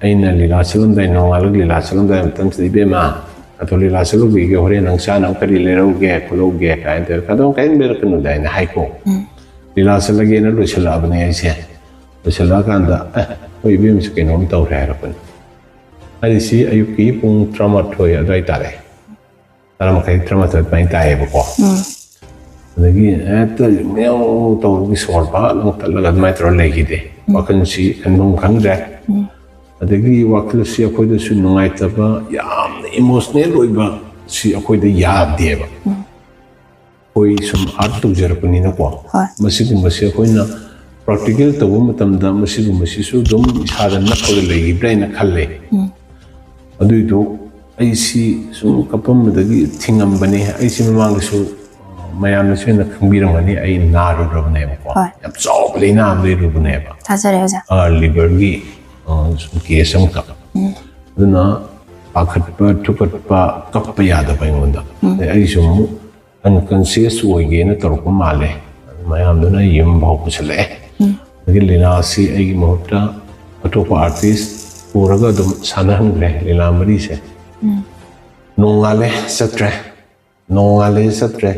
ꯑꯩꯅ ꯂꯤꯂꯥ ꯆꯠꯂꯝꯗꯥꯏ, ꯅꯣꯡꯉꯥꯜꯂꯒ ꯂꯤꯂꯥ ꯆꯠꯂꯝꯗꯥꯏ ꯃꯇꯝꯁꯤꯗ, "ꯏꯕꯦꯝꯃ, ꯑꯗꯣ ꯂꯤꯂꯥ ꯆꯠꯂꯨꯈꯤꯒꯦ, ꯍꯣꯔꯦꯟ ꯅꯪ ꯆꯥꯅꯕ ꯀꯔꯤ ꯂꯩꯔꯧꯒꯦ ꯈꯣꯠꯂꯧꯒꯦ?" ꯀꯥꯏꯅ ꯇꯧꯔꯦ꯫ "ꯑꯗꯨꯝ ꯀꯔꯤꯝ ꯂꯩꯔꯛꯀꯅꯨꯗ," ꯑꯩꯅ ꯍꯥꯏꯀꯣ꯫ ꯎꯝ꯫ ꯂꯤꯂꯥ ꯆꯠꯂꯒꯦꯅ ꯂꯣꯏꯁꯤꯜꯂꯛꯑꯕꯅꯦ ꯑꯩꯁꯦ꯫ ꯂꯣꯏꯁꯤꯜꯂꯛꯑꯀꯥꯟꯗ, "ꯑꯦ, ꯑꯩꯈꯣꯏ ꯏꯕꯦꯝꯃꯁꯨ ꯀꯩꯅꯣꯝ ꯇꯧꯔꯦ," ꯍꯥꯏꯔꯛꯄꯅꯤ꯫ ꯍꯥꯏꯔꯤꯁꯤ ꯑꯌꯨꯛꯀꯤ ꯄꯨꯡ ꯇꯔꯥꯃꯥꯊꯣꯏ ꯑꯗꯨꯋꯥꯏ ꯇꯥꯔꯦ꯫ ꯇꯔꯥ ꯃꯈꯥꯏ, ꯇꯔꯥꯃꯥꯊꯣꯏ ꯑꯗꯨꯃꯥꯏꯅ ꯇꯥꯏꯌꯦꯕꯀꯣ꯫ ꯎꯝ꯫ ꯑꯗꯒꯤ ꯍꯦꯛꯇ ꯃꯦꯎ ꯇꯧꯕꯒꯤ ꯁꯣꯔ ꯐꯥ ꯂꯪ ꯇꯠꯂꯒ ꯑꯗꯨꯃꯥꯏꯅ ꯇꯧꯔ ꯂꯩꯈꯤꯗꯦ꯫ ꯎꯝ꯫ ꯋꯥꯈꯜꯁꯤ ꯈꯟꯐꯝ ꯈꯪꯗ꯭ꯔꯦ꯫ ꯎꯝ꯫ ꯑꯗꯒꯤ ꯋꯥꯈꯜꯁꯤ ꯑꯩꯈꯣꯏꯗꯁꯨ ꯅꯨꯡꯉꯥꯏꯇꯕ, ꯌꯥꯝꯅ ꯏꯃꯣꯁꯅꯦꯜ ꯑꯣꯏꯕ ꯁꯤ ꯑꯩꯈꯣꯏꯗ ꯌꯥꯗꯦꯕ꯫ ꯎꯝ꯫ ꯑꯩꯈꯣꯏ ꯁꯨꯝ ꯑꯥꯔꯠ ꯇꯧꯖꯔꯛꯄꯅꯤꯅꯀꯣ꯫ ꯍꯣꯏ꯫ ꯃꯁꯤꯒꯨꯝꯕꯁꯦ ꯑꯩꯈꯣꯏꯅ ꯄ꯭ꯔꯥꯛꯇꯤꯀꯦꯜ ꯇꯧꯕ ꯃꯇꯝꯗ ꯃꯁꯤꯒꯨꯝꯕꯁꯤꯁꯨ ꯑꯗꯨꯝ ꯏꯁꯥꯗ ꯅꯞꯄꯒ ꯂꯩꯈꯤꯕ꯭ꯔꯥ ꯍꯥꯏꯅ ꯈꯜꯂꯦ꯫ ꯎꯝ꯫ ꯑꯗꯨꯏꯗꯨ ꯑꯩꯁꯤ ꯁꯨꯝ ꯀꯞꯄꯝꯕꯗꯒꯤ ꯊꯤꯡꯉꯝꯕꯅꯤ꯫ ꯑꯩꯁꯤ ꯃꯃꯥꯡꯗꯁꯨ, ꯑ, ꯃꯌꯥꯝꯅꯁꯨ ꯍꯦꯟꯅ ꯈꯪꯕꯤꯔꯝꯒꯅꯤ, ꯑꯩ ꯅꯥꯔꯨꯔꯕꯅꯦꯕꯀꯣ꯫ ꯍꯣꯏ꯫ ꯌꯥꯝ ꯆꯥꯎꯕ ꯂꯥꯏꯅꯥ ꯑꯃ ꯂꯩꯔꯨꯕꯅꯦꯕ꯫ ꯊꯥꯖꯔꯦ ꯑꯣꯖꯥ꯫ ꯑ, ꯂꯤꯚꯔꯒꯤ, ꯑ, ꯁꯨꯝ ꯀꯦꯁ ꯑꯃꯈꯛ꯫ ꯎꯝ꯫ ꯑꯗꯨꯅ ꯄꯥꯈꯠꯄ, ꯊꯨꯀꯠꯄ, ꯀꯞꯄ ꯌꯥꯗꯕ ꯑꯩꯉꯣꯟꯗ꯫ ꯎꯝ꯫ ꯑꯗꯩ ꯑꯩꯁꯨ ꯑꯃꯨꯛ ꯑꯟꯀꯟꯁꯤꯌꯁ ꯑꯣꯏꯒꯦꯅ ꯇꯧꯔꯛꯄ ꯃꯥꯜꯂꯦ꯫ ꯃꯌꯥꯝꯗꯨꯅ ꯑꯩ ꯌꯨꯝ ꯐꯥꯎ ꯄꯨꯁꯜꯂꯛꯑꯦ꯫ ꯎꯝ꯫ ꯑꯗꯒꯤ ꯂꯤꯂꯥꯁꯤ ꯑꯩꯒꯤ ꯃꯍꯨꯠꯇ ꯑꯇꯣꯞꯄ ꯑꯥꯔꯇꯤꯁ ꯄꯨꯔꯒ ꯑꯗꯨꯝ ꯁꯥꯟꯅꯍꯟꯈ꯭ꯔꯦ ꯂꯤꯂꯥ ꯃꯔꯤꯁꯦ꯫ ꯎꯝ꯫ ꯅꯣꯡꯉꯥꯜꯂꯦ ꯆꯠꯇ꯭ꯔꯦ, ꯅꯣꯡꯉꯥꯜꯂꯦ ꯆꯠꯇ꯭ꯔꯦ,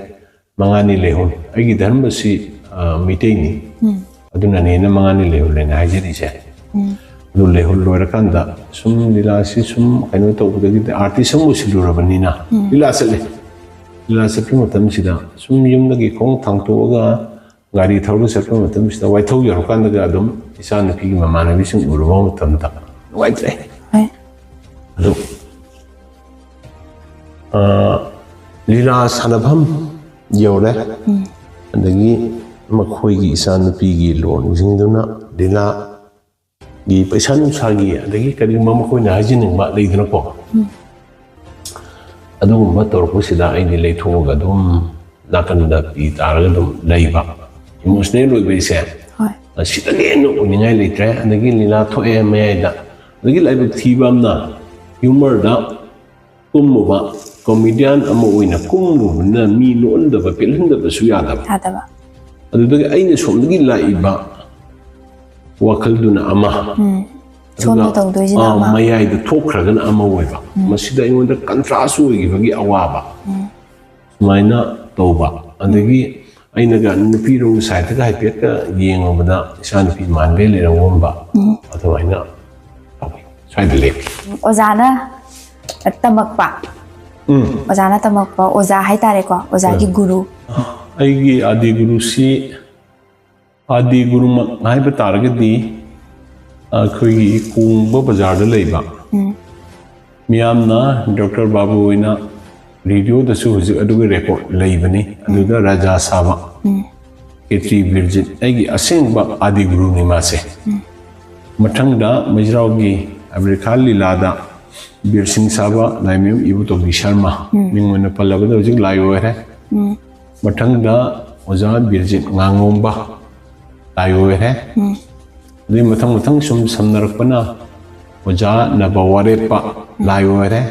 ꯃꯉꯥꯅꯤ ꯂꯩꯍꯧꯔꯦ꯫ ꯑꯩꯒꯤ ꯙꯔꯃꯁꯤ, ꯑ, ꯃꯤꯇꯩꯅꯤ꯫ ꯎꯝ꯫ ꯑꯗꯨꯅꯅꯦꯅ ꯃꯉꯥꯅꯤ ꯂꯩꯍꯧꯔꯦꯅ ꯍꯥꯏꯖꯔꯤꯁꯦ꯫ ꯎꯝ꯫ ꯑꯗꯨ ꯂꯩꯍꯧ-, ꯂꯣꯏꯔꯀꯥꯟꯗ ꯁꯨꯝ ꯂꯤꯂꯥꯁꯤ ꯁꯨꯝ ꯀꯩꯅꯣ ꯇꯧꯕꯗꯒꯤꯗꯤ ꯑꯥꯔꯇꯤꯁ ꯑꯃ ꯑꯣꯏꯁꯤꯜꯂꯨꯔꯕꯅꯤꯅ ꯎꯝ꯫ ꯂꯤꯂꯥ ꯆꯠꯂꯦ꯫ ꯂꯤꯂꯥ ꯆꯠꯄ ꯃꯇꯝꯁꯤꯗ ꯁꯨꯝ ꯌꯨꯝꯗꯒꯤ ꯈꯣꯡ ꯊꯥꯡꯇꯣꯛꯑꯒ ꯒꯥꯔꯤ ꯊꯧꯔꯒ ꯆꯠꯄ ꯃꯇꯝꯁꯤꯗ ꯋꯥꯏꯊꯧ ꯌꯧꯔꯀꯥꯟꯗꯒ ꯑꯗꯨꯝ ꯏꯆꯥꯅꯨꯄꯤꯒꯤ ꯃꯃꯥꯟꯅꯕꯤꯁꯤꯡ ꯎꯔꯨꯕ ꯃꯇꯝꯗ ꯅꯨꯡꯉꯥꯏꯇ꯭ꯔꯦ꯫ ꯍꯣꯏ꯫ ꯑ, ꯂꯤꯂꯥ ꯁꯥꯟꯅꯐꯝ ꯌꯧꯔꯦ꯫ ꯑꯗꯒꯤ ꯃꯈꯣꯏꯒꯤ ꯏꯆꯥꯅꯨꯄꯤꯒꯤ ꯂꯨꯍꯣꯡꯕꯁꯤꯡꯗꯨꯅ ꯂꯤꯂꯥꯒꯤ ꯄꯩꯁꯥ ꯅꯨꯡꯁꯥꯒꯤ, ꯑꯗꯒꯤ ꯀꯔꯤꯒꯨꯝꯕ ꯃꯈꯣꯏꯅ ꯍꯥꯏꯖꯅꯤꯡꯕ ꯂꯩꯗꯅꯀꯣ, ꯑꯗꯨꯒꯨꯝꯕ ꯇꯧꯔꯛꯄꯁꯤꯗ ꯑꯩꯗꯤ ꯂꯩꯊꯣꯛꯑꯒ ꯑꯗꯨꯝ ꯅꯥꯀꯟꯗ ꯄꯤ ꯇꯥꯔꯒ ꯑꯗꯨꯝ ꯂꯩꯕ꯫ ꯏꯃꯣꯁꯅꯦꯜ ꯑꯣꯏꯕ ꯑꯩꯁꯦ, ꯍꯣꯏ꯫ ꯑꯁꯤꯗꯒꯤ ꯍꯦꯟꯅ ꯑꯣꯏꯅꯤꯡꯉꯥꯏ ꯂꯩꯇ꯭ꯔꯦ꯫ ꯑꯗꯒꯤ ꯂꯤꯂꯥ ꯊꯣꯛꯑꯦ ꯃꯌꯥꯏꯗ, ꯑꯗꯒꯤ ꯂꯥꯏꯕꯛ ꯊꯤꯕ ꯑꯃꯅ ꯍ꯭ꯌꯨꯃꯔꯗ ꯀꯨꯝꯃꯨꯕ ꯀꯣꯃꯦꯗꯤꯌꯥꯟ ꯑꯃ ꯑꯣꯏꯅ ꯀꯨꯝꯂꯨꯕꯅꯤꯅ ꯃꯤ ꯅꯣꯛꯍꯟꯗꯕ ꯄꯦꯜꯍꯟꯗꯕꯁꯨ ꯌꯥꯗꯕ꯫ ꯌꯥꯗꯕ꯫ ꯑꯗꯨꯗꯒꯤ ꯑꯩꯅ ꯁꯣꯝꯗꯒꯤ ꯂꯥꯛꯏꯕ ꯋꯥꯈꯜꯗꯨꯅ ꯑꯃ, ꯁꯣꯝꯗ ꯑꯗꯨꯒ, ꯇꯧꯗꯣꯏꯁꯤꯅ ꯑꯥ, ꯑꯃ꯫ ꯃꯌꯥꯏꯗ ꯊꯣꯛꯈ꯭ꯔꯒꯅ ꯑꯃ ꯑꯣꯏꯕ꯫ ꯃꯁꯤꯗ ꯑꯩꯉꯣꯟꯗ ꯀꯟꯇ꯭ꯔꯥꯁ ꯑꯣꯏꯈꯤꯕꯒꯤ ꯑꯋꯥꯕ ꯁꯨꯃꯥꯏꯅ ꯇꯧꯕ꯫ ꯑꯗꯒꯤ ꯑꯩꯅꯒ ꯅꯨꯄꯤꯔꯣꯝꯒꯤ ꯁꯥꯏꯠꯇꯒ ꯍꯥꯏꯐꯦꯠꯀ ꯌꯦꯡꯉꯨꯕꯗ ꯏꯆꯥ ꯅꯨꯄꯤ ꯃꯥꯟꯕꯩ ꯂꯩꯔꯝꯒꯨꯝꯕ ꯑꯗꯨꯃꯥꯏꯅ ꯇꯧꯋꯤ꯫ ꯁ꯭ꯋꯥꯏꯗ ꯂꯦꯞꯄꯤ꯫ ꯑꯣꯖꯥꯅ ꯇꯝꯃꯛꯄ, ꯎꯝ꯫ ꯑꯣꯖꯥꯅ ꯇꯝꯃꯛꯄ ꯑꯣꯖꯥ ꯍꯥꯏꯇꯥꯔꯦꯀꯣ, ꯑꯣꯖꯥꯒꯤ ꯒꯨꯔꯨ꯫ ꯑꯩꯒꯤ ꯑꯥꯗꯤ ꯒꯨꯔꯨꯁꯤ, ꯑꯥꯗꯤ ꯒꯨꯔꯨꯃꯛ ꯍꯥꯏꯕ ꯇꯥꯔꯒꯗꯤ ꯑꯩꯈꯣꯏꯒꯤ ꯀꯣꯡꯕ ꯕꯖꯥꯔꯗ ꯂꯩꯕ, ꯃꯤꯌꯥꯝꯅ ꯗꯣꯛꯇꯔ ꯕꯥꯕꯨ ꯑꯣꯏꯅ ꯔꯦꯗꯤꯑꯣꯗꯁꯨ ꯍꯧꯖꯤꯛ ꯑꯗꯨꯒꯤ ꯔꯦꯀꯣꯔꯠ ꯂꯩꯕꯅꯤ, ꯑꯗꯨꯗ ꯔꯥꯖꯥ ꯁꯥꯕ ꯈꯦꯇ꯭ꯔꯤ ꯕꯤꯔꯖꯤꯠ ꯑꯩꯒꯤ ꯑꯁꯦꯡꯕ ꯑꯥꯗꯤ ꯒꯨꯔꯨꯅꯤ ꯃꯥꯁꯦ꯫ ꯃꯊꯪꯗ ꯃꯩꯖ꯭ꯔꯥꯎꯒꯤ ꯑꯕꯤꯔ ꯈꯥꯟ ꯂꯤꯂꯥꯗ ꯕꯤꯔ ꯁꯤꯡ ꯁꯥꯕ ꯂꯥꯏꯃꯌꯨꯝ ꯏꯕꯣꯇꯣꯝꯕꯤ ꯁꯔꯃ, ꯃꯤꯡ ꯑꯣꯏꯅ ꯄꯜꯂꯕꯗ ꯍꯧꯖꯤꯛ ꯂꯥꯏ ꯑꯣꯏꯔꯦ꯫ ꯃꯊꯪꯗ ꯑꯣꯖꯥ ꯕꯤꯔꯖꯤꯠ ꯉꯥꯉꯣꯝꯕ ꯂꯥꯏ ꯑꯣꯏꯔꯦ꯫ ꯑꯗꯨꯒꯤ ꯃꯊꯪ ꯃꯊꯪ ꯁꯨꯝ ꯁꯝꯅꯔꯛꯄꯅ ꯑꯣꯖꯥ ꯅꯕ ꯋꯥꯔꯦꯞꯄ ꯂꯥꯏ ꯑꯣꯏꯔꯦ꯫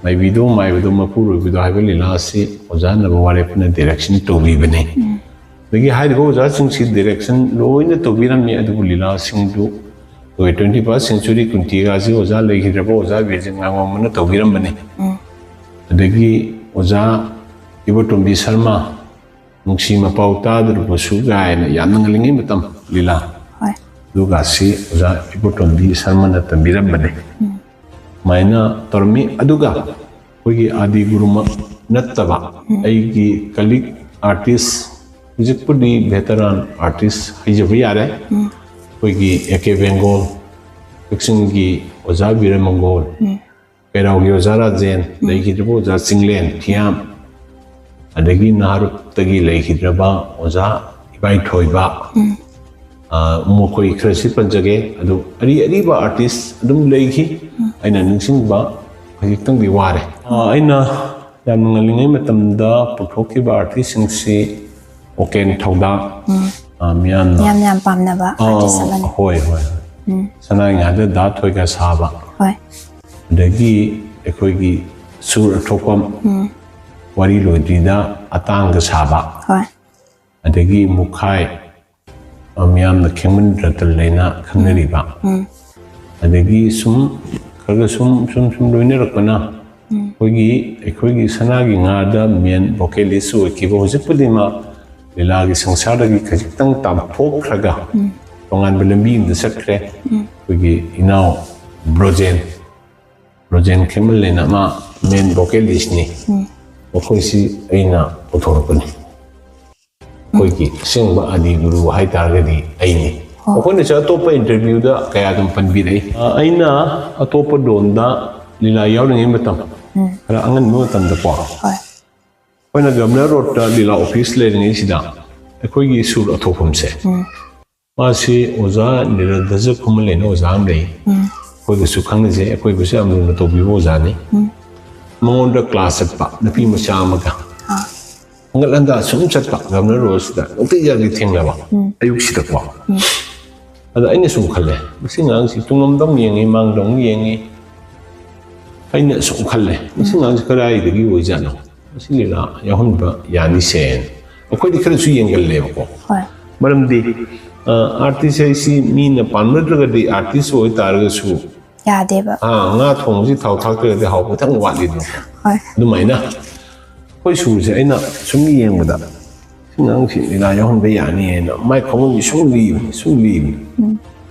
ꯃꯥꯏꯕꯤꯗꯣ ꯃꯥꯏꯕꯗꯣ ꯃꯄꯨꯔꯣꯏꯕꯗꯣ ꯍꯥꯏꯕ ꯂꯤꯂꯥ ꯑꯁꯤ ꯑꯣꯖꯥ ꯅꯕ ꯋꯥꯔꯦꯞꯄꯅ ꯗꯤꯔꯦꯛꯁꯟ ꯇꯧꯕꯤꯕꯅꯤ꯫ ꯑꯗꯒꯤ ꯍꯥꯏꯔꯤꯕ ꯑꯣꯖꯥꯁꯤꯡꯁꯤ ꯗꯤꯔꯦꯛꯁꯟ ꯂꯣꯏꯅ ꯇꯧꯕꯤꯔꯝꯃꯤ, ꯑꯗꯨꯕꯨ ꯂꯤꯂꯥꯁꯤꯡꯗꯨ ꯑꯩꯈꯣꯏ ꯇ꯭ꯋꯦꯟꯇꯤ ꯐꯥꯔꯁ ꯁꯦꯟꯆꯨꯔꯤ ꯀꯨꯟꯇꯤꯒꯥꯁꯤ ꯑꯣꯖꯥ ꯂꯩꯈꯤꯗ꯭ꯔꯕ ꯑꯣꯖꯥ ꯕꯤꯔꯖꯤꯠ ꯉꯥꯉꯣꯝꯕꯅ ꯇꯧꯕꯤꯔꯝꯕꯅꯤ꯫ ꯑꯗꯒꯤ ꯑꯣꯖꯥ ꯏꯕꯣꯇꯣꯝꯕꯤ ꯁꯔꯃ, ꯅꯨꯡꯁꯤ ꯃꯄꯥꯎ ꯇꯥꯗ꯭ꯔꯕꯁꯨ ꯀꯥꯏꯅ ꯌꯥꯝꯅ ꯉꯜꯂꯤꯉꯩ ꯃꯇꯝ ꯂꯤꯂꯥ, ꯍꯣꯏ꯫ ꯑꯗꯨꯒꯁꯤ ꯑꯣꯖꯥ ꯏꯕꯣꯇꯣꯝꯕꯤ ꯁꯔꯃꯅ ꯇꯝꯕꯤꯔꯝꯕꯅꯤ꯫ ꯁꯨꯃꯥꯏꯅ ꯇꯧꯔꯝꯃꯤ꯫ ꯑꯗꯨꯒ ꯑꯩꯈꯣꯏꯒꯤ ꯑꯥꯗꯤ ꯒꯨꯔꯨꯃꯛ ꯅꯠꯇꯕ ꯑꯩꯒꯤ ꯀꯂꯤꯛ ꯑꯥꯔꯇꯤꯁ, ꯍꯧꯖꯤꯛꯄꯨꯗꯤ ꯚꯦꯇꯔꯥꯟ ꯑꯥꯔꯇꯤꯁ ꯍꯥꯏꯖꯕ ꯌꯥꯔꯦ, ꯑꯩꯈꯣꯏꯒꯤ ꯑꯦ ꯀꯦ ꯕꯦꯡꯒꯣꯜ, ꯀꯛꯆꯤꯡꯒꯤ ꯑꯣꯖꯥ ꯕꯤꯔꯃꯪꯒꯣꯜ, ꯀꯩꯔꯥꯎꯒꯤ ꯑꯣꯖꯥ ꯔꯥꯖꯦꯟ, ꯂꯩꯈꯤꯗ꯭ꯔꯕ ꯑꯣꯖꯥ ꯆꯤꯡꯂꯦꯟ ꯊꯤꯌꯥꯝ, ꯑꯗꯒꯤ ꯅꯍꯥꯔꯨꯞꯇꯒꯤ ꯂꯩꯈꯤꯗ꯭ꯔꯕ ꯑꯣꯖꯥ ꯏꯕꯥꯏꯊꯣꯏꯕ, ꯑ, ꯃꯈꯣꯏ ꯈꯔꯁꯤ ꯄꯟꯖꯒꯦ꯫ ꯑꯗꯨ ꯑꯔꯤ ꯑꯔꯤꯕ ꯑꯥꯔꯇꯤꯁ ꯑꯗꯨꯝ ꯂꯩꯈꯤ꯫ ꯑꯩꯅ ꯅꯤꯡꯁꯤꯡꯕ ꯈꯖꯤꯛꯇꯪꯗꯤ ꯋꯥꯔꯦ꯫ ꯑ, ꯑꯩꯅ ꯌꯥꯝꯅ ꯉꯜꯂꯤꯉꯩ ꯃꯇꯝꯗ ꯄꯨꯊꯣꯛꯈꯤꯕ ꯑꯥꯔꯇꯤꯁꯁꯤꯡꯁꯤ ꯑꯣꯀꯦꯟ ꯊꯧꯗꯥ, ꯑ, ꯃꯤꯌꯥꯝꯅ ꯌꯥꯝ ꯌꯥꯝ ꯄꯥꯝꯅꯕ ꯑ, ꯑꯥꯔꯇꯤꯁ ꯑꯃꯅꯤ꯫ ꯍꯣꯏ, ꯍꯣꯏ꯫ ꯎꯝ꯫ ꯁꯅꯥ ꯉꯥꯗ ꯗꯥ ꯊꯣꯏꯒ ꯁꯥꯕ꯫ ꯍꯣꯏ꯫ ꯑꯗꯒꯤ ꯑꯩꯈꯣꯏꯒꯤ ꯁꯨꯔ ꯑꯊꯣꯛꯄꯝ, ꯎꯝ꯫ ꯋꯥꯔꯤ ꯂꯣꯏꯗ꯭ꯔꯤꯗ ꯑꯇꯥꯡꯒ ꯁꯥꯕ꯫ ꯍꯣꯏ꯫ ꯑꯗꯒꯤ ꯃꯨꯈꯥꯏ, ꯑ, ꯃꯤꯌꯥꯝꯅ ꯈꯦꯡꯃꯟ ꯔꯇꯟ ꯂꯩꯅ ꯈꯪꯅꯔꯤꯕ꯫ ꯎꯝ꯫ ꯑꯗꯒꯤ ꯁꯨꯝ ꯈꯔ ꯈꯔ ꯁꯨꯝ, ꯁꯨꯝ, ꯁꯨꯝ ꯂꯣꯏꯅꯔꯛꯄꯅ ꯎꯝ꯫ ꯑꯩꯈꯣꯏꯒꯤ, ꯑꯩꯈꯣꯏꯒꯤ ꯁꯅꯥꯒꯤ ꯉꯥꯗ ꯃꯦꯟ ꯚꯣꯀꯦꯂꯤꯁ ꯑꯣꯏꯈꯤꯕ, ꯍꯧꯖꯤꯛꯄꯨꯗꯤ ꯃꯥ ꯂꯤꯂꯥꯒꯤ ꯁꯪꯁꯥꯔꯗꯒꯤ ꯈꯖꯤꯛꯇꯪ ꯇꯥꯟꯊꯣꯛꯈ꯭ꯔꯒ ꯎꯝ꯫ ꯇꯣꯉꯥꯟꯕ ꯂꯝꯕꯤ ꯑꯃꯗ ꯆꯠꯈ꯭ꯔꯦ꯫ ꯎꯝ꯫ ꯑꯩꯈꯣꯏꯒꯤ ꯏꯅꯥꯎ ꯕ꯭ꯔꯣꯖꯦꯟ, ꯕ꯭ꯔꯣꯖꯦꯟ ꯈꯦꯃꯜꯂꯦꯅ ꯃꯥ ꯃꯦꯟ ꯚꯣꯀꯦꯂꯤꯁꯅꯤ꯫ ꯎꯝ꯫ ꯃꯈꯣꯏꯁꯤ ꯑꯩꯅ ꯄꯨꯊꯣꯔꯛꯄꯅꯤ꯫ ꯑꯩꯈꯣꯏꯒꯤ ꯑꯁꯦꯡꯕ ꯑꯗꯤ ꯒꯨꯔꯨ ꯍꯥꯏꯇꯥꯔꯒꯗꯤ ꯑꯩꯅꯤ꯫ ꯑꯣ꯫ ꯃꯈꯣꯏꯅꯁꯨ ꯑꯇꯣꯞꯄ ꯏꯟꯇꯔꯚ꯭ꯌꯨꯗ ꯀꯌꯥ ꯑꯗꯨꯝ ꯄꯟꯕꯤꯔꯛꯏ꯫ ꯑ, ꯑꯩꯅ ꯑꯇꯣꯞꯄ ꯂꯣꯟꯗ ꯂꯤꯂꯥ ꯌꯥꯎꯔꯤꯉꯩ ꯃꯇꯝ, ꯎꯝ꯫ ꯈꯔ ꯑꯉꯟꯕ ꯃꯇꯝꯗꯀꯣ, ꯍꯣꯏ꯫ ꯑꯩꯈꯣꯏꯅ ꯒꯚꯔꯅꯔ ꯔꯣꯗꯇ ꯂꯤꯂꯥ ꯑꯣꯐꯤꯁ ꯂꯩꯔꯤꯉꯩꯁꯤꯗ ꯑꯩꯈꯣꯏꯒꯤ ꯁꯨꯔ ꯑꯊꯣꯛꯐꯝꯁꯦ, ꯎꯝ꯫ ꯃꯥꯁꯤ ꯑꯣꯖꯥ ꯅꯤꯔꯟꯗꯖ ꯈꯨꯃꯟꯂꯦꯅ ꯑꯣꯖꯥ ꯑꯃ ꯂꯩ꯫ ꯎꯝ꯫ ꯑꯩꯈꯣꯏꯒꯁꯨ ꯈꯪꯅꯖꯩ, ꯑꯩꯈꯣꯏꯕꯨꯁꯨ ꯌꯥꯝ ꯂꯨꯅ ꯇꯧꯕꯤꯕ ꯑꯣꯖꯥꯅꯤ꯫ ꯎꯝ꯫ ꯃꯉꯣꯟꯗ ꯀ꯭ꯂꯥꯁ ꯆꯠꯄ ꯅꯨꯄꯤ ꯃꯆꯥ ꯑꯃꯒ ꯑꯥ꯫ ꯍꯪꯒꯠ ꯍꯟꯗ ꯁꯨꯝ ꯆꯠꯄ ꯒꯚꯔꯅꯔ ꯔꯣꯗꯁꯤꯗ ꯅꯨꯡꯇꯤꯖꯥꯒꯤ ꯊꯦꯡꯅꯕ, ꯎꯝ꯫ ꯑꯌꯨꯛꯁꯤꯗꯀꯣ꯫ ꯎꯝ꯫ ꯑꯗ ꯑꯩꯅ ꯁꯨꯝ ꯈꯜꯂꯦ, ꯃꯁꯤ ꯑꯉꯥꯡꯁꯤ ꯇꯨꯡꯂꯣꯝꯗ ꯑꯃꯨꯛ ꯌꯦꯡꯉꯤ, ꯃꯥꯡꯗ ꯑꯃꯨꯛ ꯌꯦꯡꯉꯤ꯫ ꯑꯩꯅ ꯁꯨꯝ ꯈꯜꯂꯦ, ꯃꯁꯤ ꯑꯉꯥꯡꯁꯤ ꯀꯗꯥꯏꯗꯒꯤ ꯑꯣꯏꯖꯥꯠꯅꯣ? ꯃꯁꯤ ꯂꯤꯂꯥ ꯌꯥꯎꯍꯟꯕ ꯌꯥꯅꯤꯁꯦ꯫ ꯑꯩꯈꯣꯏꯗꯤ ꯈꯔꯁꯨ ꯌꯦꯡꯒꯜꯂꯦꯕꯀꯣ꯫ ꯍꯣꯏ꯫ ꯃꯔꯝꯗꯤ, ꯑ, ꯑꯥꯔꯇꯤꯁ ꯍꯥꯏꯁꯤ ꯃꯤꯅ ꯄꯥꯝꯅꯗ꯭ꯔꯒꯗꯤ ꯑꯥꯔꯇꯤꯁ ꯑꯣꯏꯇꯥꯔꯒꯁꯨ ꯌꯥꯗꯦꯕ꯫ ꯑꯥ, ꯉꯥ ꯊꯣꯡꯕꯁꯤ ꯊꯥꯎ ꯊꯥꯛꯇ꯭ꯔꯒꯗꯤ ꯍꯥꯎꯕ ꯈꯤꯇꯪ ꯋꯥꯠꯂꯤꯗꯅ꯫ ꯍꯣꯏ꯫ ꯑꯗꯨꯃꯥꯏꯅ ꯑꯩꯈꯣꯏ ꯁꯨꯔꯁꯦ ꯑꯩꯅ ꯁꯨꯝ ꯌꯦꯡꯕꯗ, "ꯁꯤ ꯑꯉꯥꯡꯁꯤ ꯂꯤꯂꯥ ꯌꯥꯎꯍꯟꯕ ꯌꯥꯅꯤ" ꯍꯥꯏꯅ ꯃꯥꯏ ꯈꯪꯐꯝꯁꯤ ꯁꯨꯝ ꯂꯤꯕꯅꯤ, ꯁꯨꯝ ꯂꯤꯕꯅꯤ꯫ ꯎꯝ꯫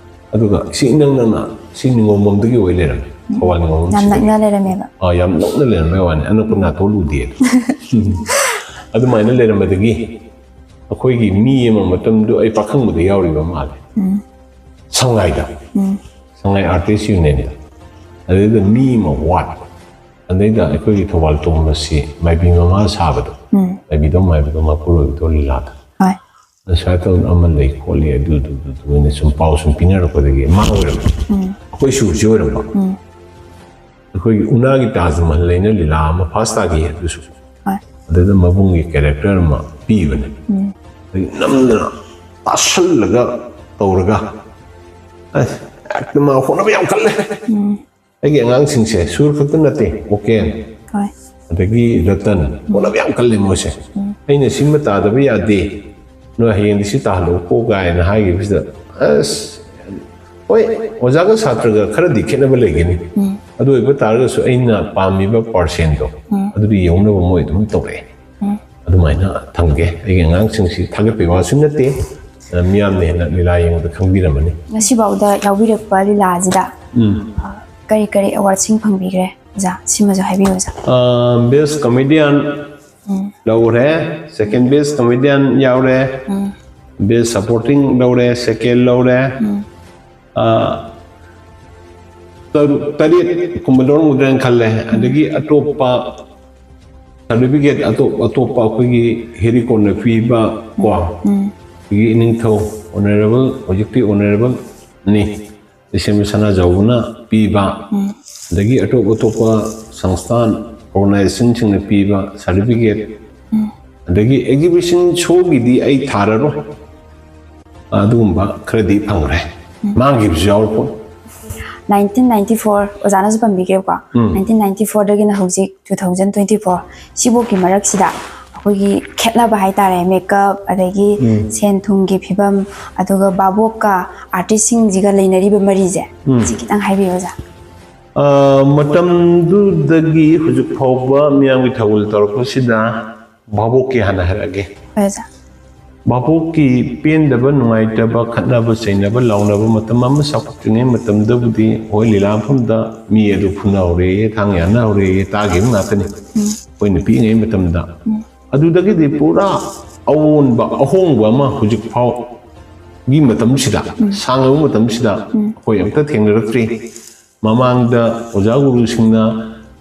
ꯑꯗꯨꯒ ꯁꯤ ꯏꯅꯛ ꯅꯛꯅ, ꯁꯤ ꯅꯤꯉꯣꯝꯕꯝꯗꯒꯤ ꯑꯣꯏ ꯂꯩꯔꯝꯃꯦ, ꯎꯝ꯫ ꯊꯧꯕꯥꯜ ꯅꯤꯉꯣꯝꯕꯝ ꯌꯥꯝ ꯁꯤꯗꯒꯤ꯫ ꯅꯛꯅ ꯂꯩꯔꯝꯃꯦꯕ꯫ ꯑꯥ, ꯌꯥꯝ ꯅꯛꯅ ꯂꯩꯔꯝꯕꯩ ꯋꯥꯅꯤ, ꯑꯅꯛꯄ ꯅꯥꯊꯣꯛꯂꯨꯗꯦ꯫ ꯎꯝ꯫ ꯑꯗꯨꯃꯥꯏꯅ ꯂꯩꯔꯝꯕꯗꯒꯤ ꯑꯩꯈꯣꯏꯒꯤ ꯃꯤ ꯑꯃ, ꯃꯇꯝꯗꯨ ꯑꯩ ꯄꯥꯈꯪꯕꯗ ꯌꯥꯎꯔꯤꯕ ꯃꯥꯜꯂꯦ꯫ ꯎꯝ꯫ ꯁꯉꯥꯏꯗ꯫ ꯎꯝ꯫ ꯁꯉꯥꯏ ꯑꯥꯔꯇꯤꯁ ꯌꯨꯅꯤꯌꯟꯗ꯫ ꯑꯗꯩꯗ ꯃꯤ ꯑꯃ ꯋꯥꯠꯄ꯫ ꯑꯗꯩꯗ ꯑꯩꯈꯣꯏꯒꯤ ꯊꯧꯕꯥꯜ ꯇꯣꯝꯕꯁꯤ ꯃꯥꯏꯕꯤ ꯃꯃꯥ ꯁꯥꯕꯗꯣ, ꯎꯝ꯫ ꯃꯥꯏꯕꯤꯗꯣ, ꯃꯥꯏꯕꯤꯗꯣ ꯃꯄꯨꯔꯣꯏꯕꯗꯣ ꯂꯤꯂꯥꯗ꯫ ꯍꯣꯏ꯫ ꯑꯗ ꯁꯨꯃꯥꯏꯅ ꯇꯧꯗꯅ ꯑꯃ ꯂꯩ ꯈꯣꯠꯂꯤ, ꯑꯗꯨ, ꯑꯗꯨ, ꯑꯗꯨ, ꯑꯗꯨ ꯑꯣꯏꯅ ꯁꯨꯝ ꯄꯥꯎ ꯁꯨꯝ ꯄꯤꯅꯔꯛꯄꯗꯒꯤ ꯃꯥ ꯑꯣꯏꯔꯝꯕ꯫ ꯎꯝ꯫ ꯑꯩꯈꯣꯏ ꯁꯨꯔꯁꯤ ꯑꯣꯏꯔꯝꯕ꯫ ꯎꯝ꯫ ꯑꯩꯈꯣꯏꯒꯤ ꯎꯅꯥꯒꯤ ꯇꯥꯖ ꯃꯍꯜ ꯍꯥꯏꯅ ꯂꯤꯂꯥ ꯑꯃ ꯐꯥꯁ ꯇꯥꯈꯤ ꯑꯗꯨꯁꯨ꯫ ꯍꯣꯏ꯫ ꯑꯗꯨꯗ ꯃꯕꯨꯡꯒꯤ ꯀꯦꯔꯦꯛꯇꯔ ꯑꯃ ꯄꯤꯕꯅꯦ꯫ ꯎꯝ꯫ ꯑꯗꯒꯤ ꯅꯝꯗꯅ ꯇꯥꯁꯜꯂꯒ ꯇꯧꯔꯒ, ꯑꯁ, ꯍꯦꯛꯇ ꯃꯥ ꯍꯣꯠꯅꯕ ꯌꯥꯝ ꯀꯜꯂꯦ꯫ ꯎꯝ꯫ ꯑꯩꯒꯤ ꯑꯉꯥꯡꯁꯤꯡꯁꯦ ꯁꯨꯔ ꯈꯛꯇ ꯅꯠꯇꯦ, ꯚꯣꯀꯦꯜ, ꯍꯣꯏ꯫ ꯑꯗꯒꯤ ꯔꯇꯟ, ꯍꯣꯠꯅꯕ ꯌꯥꯝ ꯀꯜꯂꯦ ꯃꯣꯏꯁꯦ꯫ ꯎꯝ꯫ ꯑꯩꯅ ꯁꯤꯃ ꯇꯥꯗꯕ ꯌꯥꯗꯦ, ꯅꯣꯏ ꯍꯌꯦꯡꯗꯤ ꯁꯤ ꯇꯥꯍꯜꯂꯛꯎꯀꯣ ꯀꯥꯏꯅ ꯍꯥꯏꯈꯤꯕꯁꯤꯗ, ꯑꯁ, ꯍꯣꯏ, ꯑꯣꯖꯥꯒ ꯁꯥꯇ꯭ꯔꯒ ꯈꯔꯗꯤ ꯈꯦꯠꯅꯕ ꯂꯩꯒꯅꯤ꯫ ꯎꯝ꯫ ꯑꯗꯨ ꯑꯣꯏꯕ ꯇꯥꯔꯒꯁꯨ ꯑꯩꯅ ꯄꯥꯝꯃꯤꯕ ꯄꯥꯔꯁꯦꯟꯗꯣ, ꯎꯝ꯫ ꯑꯗꯨꯗꯤ ꯌꯧꯅꯕ ꯃꯣꯏ ꯑꯗꯨꯝ ꯇꯧꯔꯛꯑꯦ꯫ ꯎꯝ꯫ ꯑꯗꯨꯃꯥꯏꯅ ꯊꯝꯒꯦ꯫ ꯑꯩꯒꯤ ꯑꯉꯥꯡꯁꯤꯡꯁꯤ ꯊꯥꯒꯠꯄꯒꯤ ꯋꯥꯁꯨ ꯅꯠꯇꯦ, ꯑ, ꯃꯤꯌꯥꯝꯅ ꯍꯦꯟꯅ ꯂꯤꯂꯥ ꯌꯦꯡꯕꯗ ꯈꯪꯕꯤꯔꯝꯃꯅꯤ꯫ ꯉꯁꯤꯐꯥꯎꯗ ꯌꯥꯎꯕꯤꯔꯛꯄ ꯂꯤꯂꯥꯁꯤꯗ, ꯎꯝ꯫ ꯑ, ꯀꯔꯤ ꯀꯔꯤ ꯑꯦꯋꯥꯔꯗꯁꯤꯡ ꯐꯪꯕꯤꯈ꯭ꯔꯦ, ꯑꯣꯖꯥ? ꯁꯤꯃꯁꯨ ꯍꯥꯏꯕꯤꯌꯨ, ꯑꯣꯖꯥ꯫ ꯑ, best comedian ꯎꯝ꯫ ꯂꯧꯔꯦ, second best comedian ꯌꯥꯎꯔꯦ, ꯎꯝ꯫ Best supporting ꯂꯧꯔꯦ, second ꯂꯧꯔꯦ꯫ ꯎꯝ꯫ ꯑ, ꯇꯔꯨꯛ, ꯇꯔꯦꯠ ꯀꯨꯝꯕ ꯂꯧꯔꯝꯒꯗ꯭ꯔꯥꯅ ꯈꯜꯂꯦ꯫ ꯑꯗꯒꯤ ꯑꯇꯣꯞꯄ certificate ꯑꯇꯣꯞ-, ꯑꯇꯣꯞꯄ ꯑꯩꯈꯣꯏꯒꯤ ꯍꯦꯔꯤꯀꯣꯟꯅ ꯄꯤꯕ ꯀꯣ, ꯎꯝ꯫ ꯑꯩꯈꯣꯏꯒꯤ ꯏꯅꯤꯡꯊꯧ honourable, ꯍꯧꯖꯤꯛꯇꯤ honourable ꯅꯤ, ꯂꯩꯁꯦꯝꯕ ꯁꯅꯥꯖꯥꯎꯕꯅ ꯄꯤꯕ, ꯎꯝ꯫ ꯑꯗꯒꯤ ꯑꯇꯣꯞ ꯑꯇꯣꯞꯄ ꯁꯪꯁꯊꯥꯟ, organisationꯁꯤꯡꯅ ꯄꯤꯕ certificate, ꯎꯝ꯫ ꯑꯗꯒꯤ exhibition showꯒꯤꯗꯤ ꯑꯩ ꯊꯥꯔꯔꯣꯏ, ꯑꯗꯨꯒꯨꯝꯕ ꯈꯔꯗꯤ ꯐꯪꯈ꯭ꯔꯦ꯫ ꯎꯝ꯫ ꯃꯥꯡꯈꯤꯕꯁꯨ ꯌꯥꯎꯔꯛꯄ꯫ Nineteen ninety four ꯑꯣꯖꯥꯅꯁꯨ ꯄꯟꯕꯤꯈ꯭ꯔꯦꯕꯀꯣ꯫ ꯎꯝ꯫ Nineteen ninety fourꯗꯒꯤꯅ ꯍꯧꯖꯤꯛ two thousand twenty four ꯁꯤꯐꯧꯒꯤ ꯃꯔꯛꯁꯤꯗ ꯑꯩꯈꯣꯏꯒꯤ ꯈꯦꯠꯅꯕ ꯍꯥꯏꯇꯥꯔꯦ, makeup, ꯑꯗꯒꯤ ꯎꯝ꯫ ꯁꯦꯟ ꯊꯨꯝꯒꯤ ꯐꯤꯕꯝ, ꯑꯗꯨꯒ ꯚꯥꯕꯣꯛꯀ artistꯁꯤꯡꯁꯤꯒ ꯂꯩꯅꯔꯤꯕ ꯃꯔꯤꯁꯦ, ꯎꯝ꯫ ꯁꯤ ꯈꯤꯇꯪ ꯍꯥꯏꯕꯤꯌꯨ, ꯑꯣꯖꯥ꯫ ꯑ, ꯃꯇꯝꯗꯨꯗꯒꯤ ꯍꯧꯖꯤꯛ ꯐꯥꯎꯕ ꯃꯤꯌꯥꯝꯒꯤ ꯊꯧꯒꯜ ꯇꯧꯔꯛꯄꯁꯤꯗ ꯚꯥꯕꯣꯛꯀꯤ ꯍꯥꯟꯅ ꯍꯥꯏꯔꯛꯑꯒꯦ꯫ ꯍꯣꯏ, ꯑꯣꯖꯥ꯫ ꯚꯥꯕꯣꯛꯀꯤ ꯄꯦꯟꯗꯕ, ꯅꯨꯡꯉꯥꯏꯇꯕ, ꯈꯠꯅꯕ ꯆꯩꯅꯕ, ꯂꯥꯎꯅꯕ ꯃꯇꯝ ꯑꯃ ꯆꯥꯎꯈꯠꯇ꯭ꯔꯤꯉꯩ ꯃꯇꯝꯗꯕꯨꯗꯤ, ꯍꯣꯏ, ꯂꯤꯂꯥ ꯃꯐꯝꯗ ꯃꯤ ꯑꯗꯨ ꯐꯨꯅꯍꯧꯔꯦꯌꯦ, ꯊꯥꯡ ꯌꯥꯟꯅꯍꯧꯔꯦꯌꯦ, ꯇꯥꯈꯤꯕ ꯉꯥꯛꯇꯅꯤ꯫ ꯎꯝ꯫ ꯑꯩꯈꯣꯏ ꯅꯨꯄꯤꯉꯩ ꯃꯇꯝꯗ꯫ ꯎꯝ꯫ ꯑꯗꯨꯗꯒꯤꯗꯤ ꯄꯨꯔꯥ ꯑꯑꯣꯟꯕ, ꯑꯍꯣꯡꯕ ꯑꯃ ꯍꯧꯖꯤꯛ ꯐꯥꯎꯒꯤ ꯃꯇꯝꯁꯤꯗ, ꯎꯝ꯫ ꯁꯥꯡꯂꯕ ꯃꯇꯝꯁꯤꯗ ꯎꯝ꯫ ꯑꯩꯈꯣꯏ ꯑꯝꯇ ꯊꯦꯡꯅꯔꯛꯇ꯭ꯔꯤ꯫ ꯃꯃꯥꯡꯗ ꯑꯣꯖꯥ ꯒꯨꯔꯨꯁꯤꯡꯅ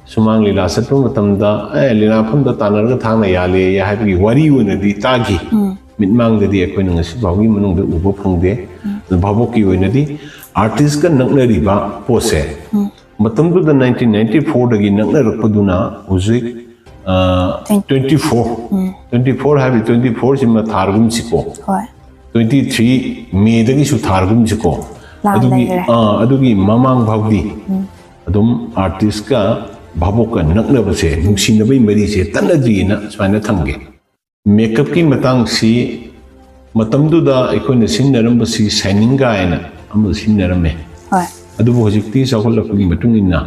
ꯁꯨꯃꯥꯡ ꯂꯤꯂꯥ ꯆꯠꯄ ꯃꯇꯝꯗ, "ꯑꯦ, ꯂꯤꯂꯥ ꯃꯐꯝꯗ ꯇꯥꯟꯅꯔꯒ ꯊꯥꯡꯅ ꯌꯥꯜꯂꯦ" ꯍꯥꯏꯕꯒꯤ ꯋꯥꯔꯤ ꯑꯣꯏꯅꯗꯤ ꯇꯥꯈꯤ꯫ ꯎꯝ꯫ ꯃꯤꯠꯃꯥꯡꯗꯗꯤ ꯑꯩꯈꯣꯏꯅ ꯉꯁꯤ ꯐꯥꯎꯒꯤ ꯃꯅꯨꯡꯗ ꯎꯕ ꯐꯪꯗꯦ꯫ ꯎꯝ꯫ ꯑꯗꯨ ꯚꯥꯕꯣꯛꯀꯤ ꯑꯣꯏꯅꯗꯤ ꯑꯥꯔꯇꯤꯁꯀ ꯅꯛꯅꯔꯤꯕ ꯄꯣꯠꯁꯦ, ꯎꯝ꯫ ꯃꯇꯝꯗꯨꯗ ꯅꯥꯏꯟꯇꯤꯟ ꯅꯥꯏꯟꯇꯤ ꯐꯣꯔꯗꯒꯤ ꯅꯛꯅꯔꯛꯄꯗꯨꯅ ꯍꯧꯖꯤꯛ, ꯑ, ꯇ꯭ꯋꯦꯟꯇꯤ꯫ Twenty four. ꯎꯝ꯫ ꯇ꯭ꯋꯦꯟꯇꯤ ꯐꯣꯔ ꯍꯥꯏꯕꯗꯤ ꯇ꯭ꯋꯦꯟꯇꯤ ꯐꯣꯔꯁꯤꯃ ꯊꯥꯔꯒꯨꯝꯁꯤꯀꯣ꯫ ꯍꯣꯏ꯫ ꯇ꯭ꯋꯦꯟꯇꯤ ꯊ꯭ꯔꯤ ꯃꯦꯗꯒꯤꯁꯨ ꯊꯥꯔꯒꯨꯝꯁꯤꯀꯣ꯫ ꯂꯥꯟ ꯑꯗꯨꯒꯤ, ꯂꯩꯈ꯭ꯔꯦ꯫ ꯑꯥ, ꯑꯗꯨꯒꯤ ꯃꯃꯥꯡ ꯐꯥꯎꯗꯤ ꯎꯝ꯫ ꯑꯗꯨꯝ ꯑꯥꯔꯇꯤꯁꯀ ꯚꯥꯕꯣꯛꯀ ꯅꯛꯅꯕꯁꯦ, ꯅꯨꯡꯁꯤꯅꯕꯒꯤ ꯃꯔꯤꯁꯦ ꯇꯠꯅꯗ꯭ꯔꯤꯑꯅ ꯁꯨꯃꯥꯏꯅ ꯊꯝꯒꯦ꯫ ꯃꯦꯀꯞꯀꯤ ꯃꯇꯥꯡꯁꯤ ꯃꯇꯝꯗꯨꯗ ꯑꯩꯈꯣꯏꯅ ꯁꯤꯖꯤꯟꯅꯔꯝꯕꯁꯤ ꯁꯥꯏꯅꯤꯡ ꯀꯥꯏꯅ ꯑꯃ ꯁꯤꯖꯤꯟꯅꯔꯝꯃꯦ꯫ ꯍꯣꯏ꯫ ꯑꯗꯨꯕꯨ ꯍꯧꯖꯤꯛꯇꯤ ꯆꯥꯎꯈꯠꯂꯛꯄꯒꯤ ꯃꯇꯨꯡ ꯏꯟꯅ,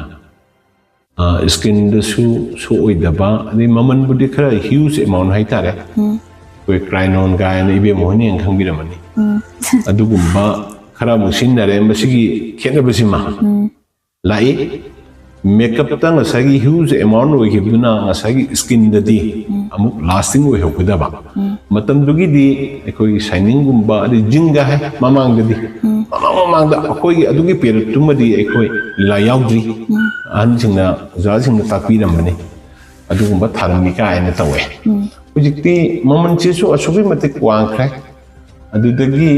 ꯑ, ꯁ꯭ꯀꯤꯟꯗꯁꯨ ꯁꯣꯛꯑꯣꯏꯗꯕ, ꯑꯗꯩ ꯃꯃꯜꯕꯨꯗꯤ ꯈꯔ huge amount ꯍꯥꯏꯇꯥꯔꯦ꯫ ꯎꯝ꯫ ꯑꯩꯈꯣꯏ ꯀ꯭ꯔꯥꯏꯅꯣꯟ ꯀꯥꯏꯅ ꯏꯕꯦꯝꯃ ꯍꯣꯏꯅ ꯍꯦꯟꯅ ꯈꯪꯕꯤꯔꯝꯃꯅꯤ꯫ ꯎꯝ꯫ ꯑꯗꯨꯒꯨꯝꯕ ꯈꯔ ꯑꯃꯨꯛ ꯁꯤꯖꯤꯟꯅꯔꯦ꯫ ꯃꯁꯤꯒꯤ ꯈꯦꯠꯅꯕꯁꯤꯃ ꯎꯝ꯫ ꯂꯥꯛꯏ꯫ ꯃꯦꯀꯞꯇ ꯉꯁꯥꯏꯒꯤ huge amount ꯑꯣꯏꯈꯤꯕꯗꯨꯅ ꯉꯁꯥꯏꯒꯤ ꯁ꯭ꯀꯤꯟꯗꯗꯤ ꯎꯝ꯫ ꯑꯃꯨꯛ lasting ꯑꯣꯏꯍꯧꯒꯗꯕ꯫ ꯎꯝ꯫ ꯃꯇꯝꯗꯨꯒꯤꯗꯤ ꯑꯩꯈꯣꯏꯒꯤ ꯁꯥꯏꯅꯤꯡꯒꯨꯝꯕ, ꯑꯗꯩ ꯖꯤꯡꯒ ꯍꯥꯏ ꯃꯃꯥꯡꯗꯗꯤ, ꯎꯝ꯫ ꯃꯃꯥꯡ ꯃꯃꯥꯡꯗ ꯑꯩꯈꯣꯏꯒꯤ ꯑꯗꯨꯒꯤ periodꯇꯨꯃꯗꯤ ꯑꯩꯈꯣꯏ ꯂꯤꯂꯥ ꯌꯥꯎꯗ꯭ꯔꯤ꯫ ꯎꯝ꯫ ꯑꯍꯟꯁꯤꯡꯅ, ꯑꯣꯖꯥꯁꯤꯡꯅ ꯇꯥꯛꯄꯤꯔꯝꯕꯅꯤ꯫ ꯑꯗꯨꯒꯨꯝꯕ ꯊꯥꯔꯝꯃꯤ ꯀꯥꯏꯅ ꯇꯧꯋꯦ꯫ ꯎꯝ꯫ ꯍꯧꯖꯤꯛꯇꯤ ꯃꯃꯜꯁꯤꯁꯨ ꯑꯁꯨꯛꯀꯤ ꯃꯇꯤꯛ ꯋꯥꯡꯈ꯭ꯔꯦ꯫ ꯑꯗꯨꯗꯒꯤ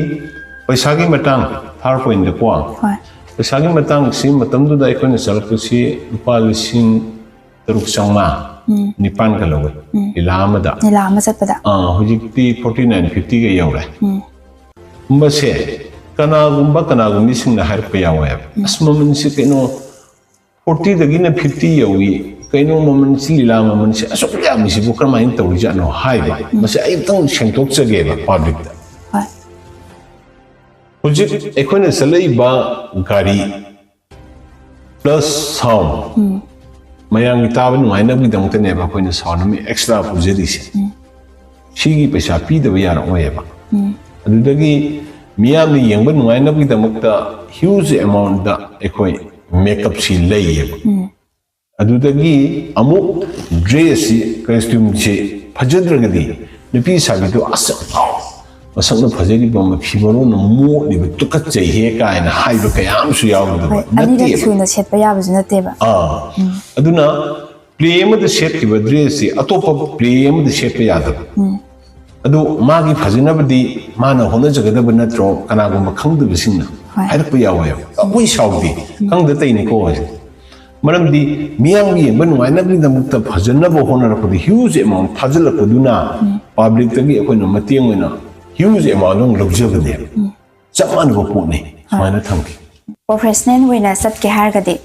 ꯄꯩꯁꯥꯒꯤ ꯃꯇꯥꯡ, third pointꯗꯀꯣ꯫ ꯍꯣꯏ꯫ ꯄꯩꯁꯥꯒꯤ ꯃꯇꯥꯡꯁꯤ ꯃꯇꯝꯗꯨꯗ ꯑꯩꯈꯣꯏꯅ ꯆꯠꯂꯛꯄꯁꯤ ꯂꯨꯄꯥ ꯂꯤꯁꯤꯡ ꯇꯔꯨꯛ ꯆꯥꯝꯃꯉꯥ, ꯎꯝ꯫ ꯅꯤꯄꯥꯟꯒ ꯂꯧꯋꯦ꯫ ꯎꯝ꯫ ꯂꯤꯂꯥ ꯑꯃꯗ꯫ ꯂꯤꯂꯥ ꯑꯃ ꯆꯠꯄꯗ꯫ ꯑꯥ, ꯍꯧꯖꯤꯛꯇꯤ forty nine fiftyꯒ ꯌꯧꯔꯦ꯫ ꯎꯝ꯫ ꯃꯁꯦ ꯀꯅꯥꯒꯨꯝꯕ, ꯀꯅꯥꯒꯨꯝꯕꯤꯁꯤꯡꯅ ꯍꯥꯏꯔꯛꯄ ꯌꯥꯎꯋꯦꯕ꯫ ꯎꯝ꯫ "ꯑꯁ, ꯃꯃꯜꯁꯤ ꯀꯩꯅꯣ, fortyꯗꯒꯤꯅ fifty ꯌꯧꯏ, ꯀꯩꯅꯣ ꯃꯃꯜꯁꯤ, ꯂꯤꯂꯥ ꯃꯃꯜꯁꯤ ꯑꯁꯨꯛ ꯌꯥꯝꯃꯤꯁꯤꯕꯨ ꯀꯔꯝꯍꯥꯏꯅ ꯇꯧꯔꯤꯖꯥꯠꯅꯣ?" ꯍꯥꯏꯕ꯫ ꯎꯝ꯫ ꯃꯁꯤ ꯑꯩ ꯑꯃꯨꯛꯇꯪ ꯁꯦꯡꯗꯣꯛꯆꯒꯦꯕ publicꯇ꯫ ꯍꯣꯏ꯫ ꯍꯧꯖꯤꯛ ꯑꯩꯈꯣꯏꯅ ꯆꯠꯂꯛꯏꯕ ꯒꯥꯔꯤ plus sound, ꯎꯝ꯫ ꯃꯌꯥꯝꯒꯤ ꯇꯥꯕ ꯅꯨꯡꯉꯥꯏꯅꯕꯒꯤꯗꯃꯛꯇꯅꯦꯕ ꯑꯩꯈꯣꯏꯅ sound ꯑꯃ extra ꯄꯨꯖꯔꯤꯁꯦ꯫ ꯎꯝ꯫ ꯁꯤꯒꯤ ꯄꯩꯁꯥ ꯄꯤꯗꯕ ꯌꯥꯔꯛꯑꯣꯏꯌꯦꯕ꯫ ꯎꯝ꯫ ꯑꯗꯨꯗꯒꯤ ꯃꯤꯌꯥꯝꯅ ꯌꯦꯡꯕ ꯅꯨꯡꯉꯥꯏꯅꯕꯒꯤꯗꯃꯛꯇ huge amountꯗ ꯑꯩꯈꯣꯏ makeupꯁꯤ ꯂꯩꯌꯦꯕ꯫ ꯎꯝ꯫ ꯑꯗꯨꯗꯒꯤ ꯑꯃꯨꯛ dressꯁꯤ, costumeꯁꯤ ꯐꯖꯗ꯭ꯔꯒꯗꯤ ꯅꯨꯄꯤ ꯁꯥꯕꯤꯗꯣ "ꯑꯁ, ꯑꯥꯎ, ꯃꯁꯛꯅ ꯐꯖꯔꯤꯕ ꯃꯐꯤ ꯃꯔꯣꯟꯅ ꯃꯣꯠꯂꯤꯕ ꯇꯨꯀꯠꯆꯩꯍꯦ ꯀꯥꯏꯅ ꯍꯥꯏꯕ ꯀꯌꯥ ꯑꯃꯁꯨ ꯌꯥꯎꯔꯤꯕ ꯍꯣꯏ, ꯑꯅꯤꯔꯛ ꯁꯨꯅ ꯁꯦꯠꯄ ꯌꯥꯕꯁꯨ ꯅꯠꯇꯦꯕ꯫ ꯑꯥ ꯑꯗꯨꯅ ꯄ꯭ꯂꯦ ꯑꯃꯗ ꯁꯦꯠꯈꯤꯕ ꯗ꯭ꯔꯦꯁꯁꯤ ꯑꯇꯣꯞꯄ ꯄ꯭ꯂꯦ ꯑꯃꯗ ꯁꯦꯠꯄ ꯌꯥꯗꯕ꯫ ꯑꯗꯨ ꯃꯥꯒꯤ ꯐꯖꯅꯕꯗꯤ ꯃꯥꯅ ꯍꯣꯠꯅꯖꯒꯗꯕ ꯅꯠꯇ꯭ꯔꯣ? ꯀꯅꯥꯒꯨꯝꯕ ꯈꯪꯗꯕꯁꯤꯡꯅ ꯍꯣꯏ꯫ ꯍꯥꯏꯔꯛꯄ ꯌꯥꯎꯋꯦꯕ꯫ ꯑꯩꯈꯣꯏ ꯁꯥꯎꯗꯦ, ꯈꯪꯗ ꯇꯩꯅꯤꯀꯣ ꯍꯥꯏꯁꯦ꯫ ꯃꯔꯝꯗꯤ ꯃꯤꯌꯥꯝꯒꯤ ꯌꯦꯡꯕ ꯅꯨꯡꯉꯥꯏꯅꯕꯒꯤꯗꯃꯛꯇ ꯐꯖꯅꯕ ꯍꯣꯠꯅꯔꯛꯄꯗ huge amount ꯊꯥꯖꯤꯜꯂꯛꯄꯗꯨꯅ publicꯇꯒꯤ ꯑꯩꯈꯣꯏꯅ ꯃꯇꯦꯡ ꯑꯣꯏꯅ huge amount ꯑꯃ ꯂꯧꯖꯕꯅꯦꯕ꯫ ꯆꯞ ꯃꯥꯟꯅꯕ ꯄꯣꯠꯅꯤ꯫ ꯁꯨꯃꯥꯏꯅ ꯊꯝꯈꯤ꯫ Professional ꯑꯣꯏꯅ ꯆꯠꯀꯦ ꯍꯥꯏꯔꯒꯗꯤ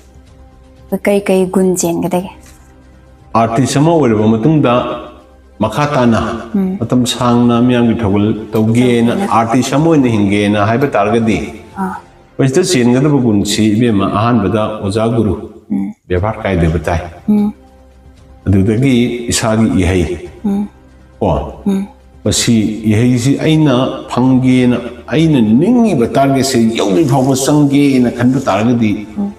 ꯀꯩ ꯀꯩ ꯒꯨꯟ ꯆꯦꯟꯒꯗꯒꯦ? Artist ꯑꯃ ꯑꯣꯏꯔꯕ ꯃꯇꯨꯡꯗ ꯃꯈꯥ ꯇꯥꯅ ꯃꯇꯝ ꯁꯥꯡꯅ ꯃꯤꯌꯥꯝꯒꯤ ꯊꯧꯒꯜ ꯇꯧꯒꯦꯅ, artist ꯑꯃ ꯑꯣꯏꯅ ꯍꯤꯡꯒꯦꯅ ꯍꯥꯏꯕ ꯇꯥꯔꯒꯗꯤ, ꯑꯥ꯫ ꯃꯁꯤꯗ ꯆꯦꯟꯒꯗꯕ ꯒꯨꯟꯁꯤ, ꯏꯕꯦꯝꯃ, ꯑꯍꯥꯟꯕꯗ ꯑꯣꯖꯥ ꯒꯨꯔꯨ ꯕꯦꯕꯥꯔ ꯀꯥꯏꯗꯕ ꯇꯥꯏ꯫ ꯑꯗꯨꯗꯒꯤ ꯏꯁꯥꯒꯤ ꯏꯍꯩ꯫ ꯀꯣ ꯃꯁꯤ ꯏꯍꯩꯁꯤ ꯑꯩꯅ ꯐꯪꯒꯦꯅ, ꯑꯩꯅ ꯅꯤꯡꯉꯤꯕ targetꯁꯦ ꯌꯧꯗ꯭ꯔꯤ ꯐꯥꯎꯕ ꯆꯪꯒꯦꯅ ꯈꯟꯕ ꯇꯥꯔꯒꯗꯤ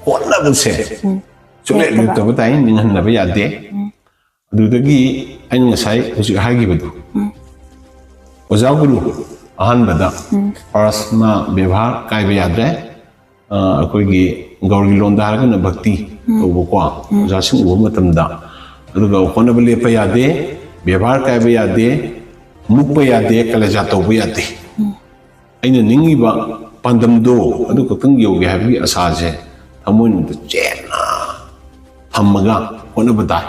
ꯍꯣꯠꯅꯕꯁꯦ ꯁꯨꯡꯂꯦꯞ ꯂꯦꯞꯇꯕ ꯇꯥꯏ, ꯅꯤꯡꯍꯟꯅꯕ ꯌꯥꯗꯦ꯫ ꯑꯗꯨꯗꯒꯤ ꯑꯩꯅ ꯉꯁꯥꯏ ꯍꯧꯖꯤꯛ ꯍꯥꯏꯈꯤꯕꯗꯣ, ꯑꯣꯖꯥ ꯒꯨꯔꯨ ꯑꯍꯥꯟꯕꯗ first ꯃꯥ ꯕꯦꯕꯥꯔ ꯀꯥꯏꯕ ꯌꯥꯗ꯭ꯔꯦ꯫ ꯑ, ꯑꯩꯈꯣꯏꯒꯤ ꯒꯧꯔꯒꯤ ꯂꯣꯟꯗ ꯍꯥꯏꯔꯒꯅ ꯚꯛꯇꯤ ꯇꯧꯕꯀꯣ, ꯑꯣꯖꯥꯁꯤꯡ ꯎꯕ ꯃꯇꯝꯗ꯫ ꯑꯗꯨꯒ ꯍꯣꯠꯅꯕ ꯂꯦꯞꯄ ꯌꯥꯗꯦ, ꯕꯦꯕꯥꯔ ꯀꯥꯏꯕ ꯌꯥꯗꯦ, ꯃꯨꯛꯄ ꯌꯥꯗꯦ, ꯀꯂꯦꯖꯥ ꯇꯧꯕ ꯌꯥꯗꯦ꯫ ꯑꯩꯅ ꯅꯤꯡꯉꯤꯕ ꯄꯥꯟꯗꯝꯗꯣ ꯑꯗꯨ ꯈꯛꯇꯪ ꯌꯧꯒꯦ ꯍꯥꯏꯕꯒꯤ ꯑꯁꯥꯁꯦ ꯊꯃꯣꯏꯅꯨꯡꯗ ꯆꯦꯠꯅ ꯊꯝꯃꯒ ꯍꯣꯠꯅꯕ ꯇꯥꯏ꯫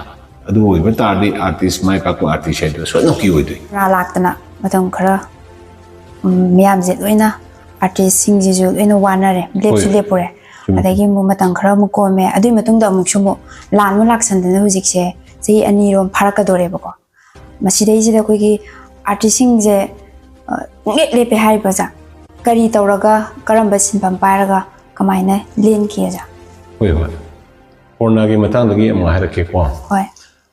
ꯑꯗꯨ ꯑꯣꯏꯕ ꯇꯥꯔꯗꯤ artist, ꯃꯥꯏ ꯄꯥꯛꯄ artist ꯍꯥꯏꯗꯣ ꯁꯣꯏꯗꯅꯃꯛꯀꯤ ꯑꯣꯏꯗꯣꯏꯅꯤ꯫ ꯀꯣꯔꯣꯅꯥ ꯂꯥꯛꯇꯅ ꯃꯇꯝ ꯈꯔ, ꯎꯝ, ꯃꯤꯌꯥꯝꯁꯦ ꯂꯣꯏꯅ, artistꯁꯤꯡꯁꯤꯁꯨ ꯂꯣꯏꯅ ꯋꯥꯅꯔꯦ, ꯂꯦꯞꯁꯨ ꯍꯣꯏ꯫ ꯂꯦꯞꯄꯨꯔꯦ꯫ ꯆꯨꯝꯃꯤ꯫ ꯑꯗꯒꯤ ꯑꯃꯨꯛ ꯃꯇꯝ ꯈꯔ ꯑꯃꯨꯛ ꯀꯣꯝꯃꯦ꯫ ꯑꯗꯨꯒꯤ ꯃꯇꯨꯡꯗ ꯑꯃꯨꯛꯁꯨ ꯑꯃꯨꯛ ꯂꯥꯟ ꯑꯃꯨꯛ ꯂꯥꯛꯁꯟꯗꯅ ꯍꯧꯖꯤꯛꯁꯦ ꯆꯍꯤ ꯑꯅꯤꯔꯣꯝ ꯐꯥꯔꯛꯀꯗꯣꯔꯦꯕꯀꯣ꯫ ꯃꯁꯤꯗꯩꯁꯤꯗ ꯑꯩꯈꯣꯏꯒꯤ artistꯁꯤꯡꯁꯦ, ꯑ, ꯄꯨꯡꯂꯦꯞ ꯂꯦꯞꯄꯦ ꯍꯥꯏꯔꯤꯕ ꯑꯣꯖꯥ꯫ ꯀꯔꯤ ꯇꯧꯔꯒ, ꯀꯔꯝꯕ ꯁꯤꯟꯐꯝ ꯄꯥꯏꯔꯒ ꯀꯃꯥꯏꯅ ꯂꯦꯟꯈꯤ ꯑꯣꯖꯥ? ꯍꯣꯏ, ꯍꯣꯏ꯫ ꯀꯣꯔꯣꯅꯥꯒꯤ ꯃꯇꯥꯡꯗꯒꯤ ꯑꯃꯨꯛ ꯍꯥꯏꯔꯛꯀꯦꯀꯣ꯫ ꯍꯣꯏ꯫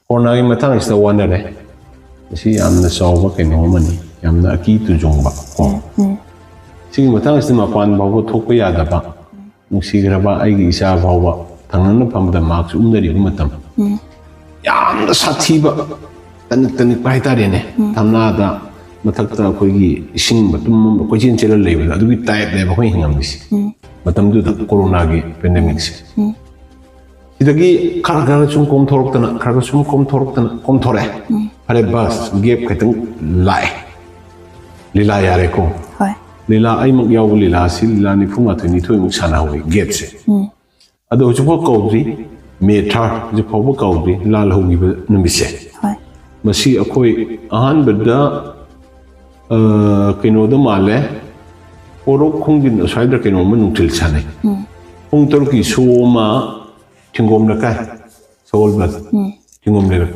ꯀꯣꯔꯣꯅꯥꯒꯤ ꯃꯇꯥꯡꯁꯤꯗ ꯋꯥꯅꯔꯦ꯫ ꯃꯁꯤ ꯌꯥꯝꯅ ꯆꯥꯎꯕ ꯀꯩꯅꯣ ꯑꯃꯅꯤ, ꯌꯥꯝꯅ ꯑꯀꯤ ꯇꯨꯖꯣꯡꯕ ꯀꯣ꯫ ꯁꯤꯒꯤ ꯃꯇꯥꯡꯁꯤꯗ ꯃꯄꯥꯟ ꯐꯥꯎꯕ ꯊꯣꯛꯄ ꯌꯥꯗꯕ, ꯅꯨꯡꯁꯤꯈ꯭ꯔꯕ ꯑꯩꯒꯤ ꯏꯆꯥ ꯐꯥꯎꯕ ꯊꯪꯅꯅ ꯐꯝꯕꯗ mask ꯎꯞꯅꯔꯤꯕ ꯃꯇꯝ꯫ ꯌꯥꯝꯅ ꯁꯥꯊꯤꯕ, ꯇꯅꯤꯛ ꯇꯅꯤꯛꯄ ꯍꯥꯏꯇꯥꯔꯦꯅꯦ꯫ ꯊꯝꯅꯥꯗ ꯃꯊꯛꯇ ꯑꯩꯈꯣꯏꯒꯤ ꯏꯁꯤꯡ ꯃꯇꯨꯝ ꯑꯃ ꯀꯣꯏꯆꯦꯟ ꯆꯦꯜꯂ ꯂꯩꯕꯗꯣ, ꯑꯗꯨꯒꯤ typeꯅꯦꯕ ꯑꯩꯈꯣꯏ ꯍꯤꯡꯉꯝꯃꯤꯁꯦ꯫ ꯎꯝ꯫ ꯃꯇꯝꯗꯨꯗ ꯀꯣꯔꯣꯅꯥꯒꯤ pandemicꯁꯦ꯫ ꯎꯝ꯫ ꯁꯤꯗꯒꯤ ꯈꯔ ꯈꯔ ꯁꯨꯝ ꯀꯣꯝꯊꯣꯔꯛꯇꯅ, ꯈꯔ ꯈꯔ ꯁꯨꯝ ꯀꯣꯝꯊꯣꯔꯛꯇꯅ, ꯀꯣꯝꯊꯣꯔꯛꯑꯦ꯫ ꯎꯝ꯫ ꯐꯔꯦ, ꯕꯁ gap ꯈꯤꯇꯪ ꯂꯥꯛꯑꯦ꯫ ꯂꯤꯂꯥ ꯌꯥꯔꯦꯀꯣ꯫ ꯍꯣꯏ꯫ ꯂꯤꯂꯥ ꯑꯩꯃꯛ ꯌꯥꯎꯕ ꯂꯤꯂꯥ ꯑꯁꯤ ꯂꯤꯂꯥ ꯅꯤꯐꯨ ꯃꯥꯊꯣꯏ ꯅꯤꯊꯣꯏꯃꯨꯛ ꯁꯥꯟꯅꯍꯧꯋꯤ gapꯁꯦ꯫ ꯎꯝ꯫ ꯑꯗꯣ ꯍꯧꯖꯤꯛꯐꯥꯎ ꯀꯧꯗ꯭ꯔꯤ, May third ꯍꯧꯖꯤꯛ ꯐꯥꯎꯕ ꯀꯧꯗ꯭ꯔꯤ ꯂꯥꯜꯍꯧꯈꯤꯕ ꯅꯨꯃꯤꯠꯁꯦ꯫ ꯍꯣꯏ꯫ ꯃꯁꯤ ꯑꯩꯈꯣꯏ ꯑꯍꯥꯟꯕꯗ, ꯑ, ꯀꯩꯅꯣꯗ ꯃꯥꯜꯂꯦ, ꯄꯣꯔꯣꯛ ꯈꯣꯡꯖꯤꯟ ꯑꯁ꯭ꯋꯥꯏꯗ ꯀꯩꯅꯣꯝꯃ ꯅꯨꯡꯊꯤꯜ ꯁꯥꯟꯅꯩ꯫ ꯎꯝ꯫ ꯄꯨꯡ ꯇꯔꯨꯛꯀꯤ show ꯑꯃ ꯊꯤꯡꯒꯣꯝ ꯂꯩꯀꯥꯏ, ꯁꯒꯣꯜꯕꯟ, ꯎꯝ꯫ ꯊꯤꯡꯒꯣꯝ ꯂꯩꯀꯥꯏ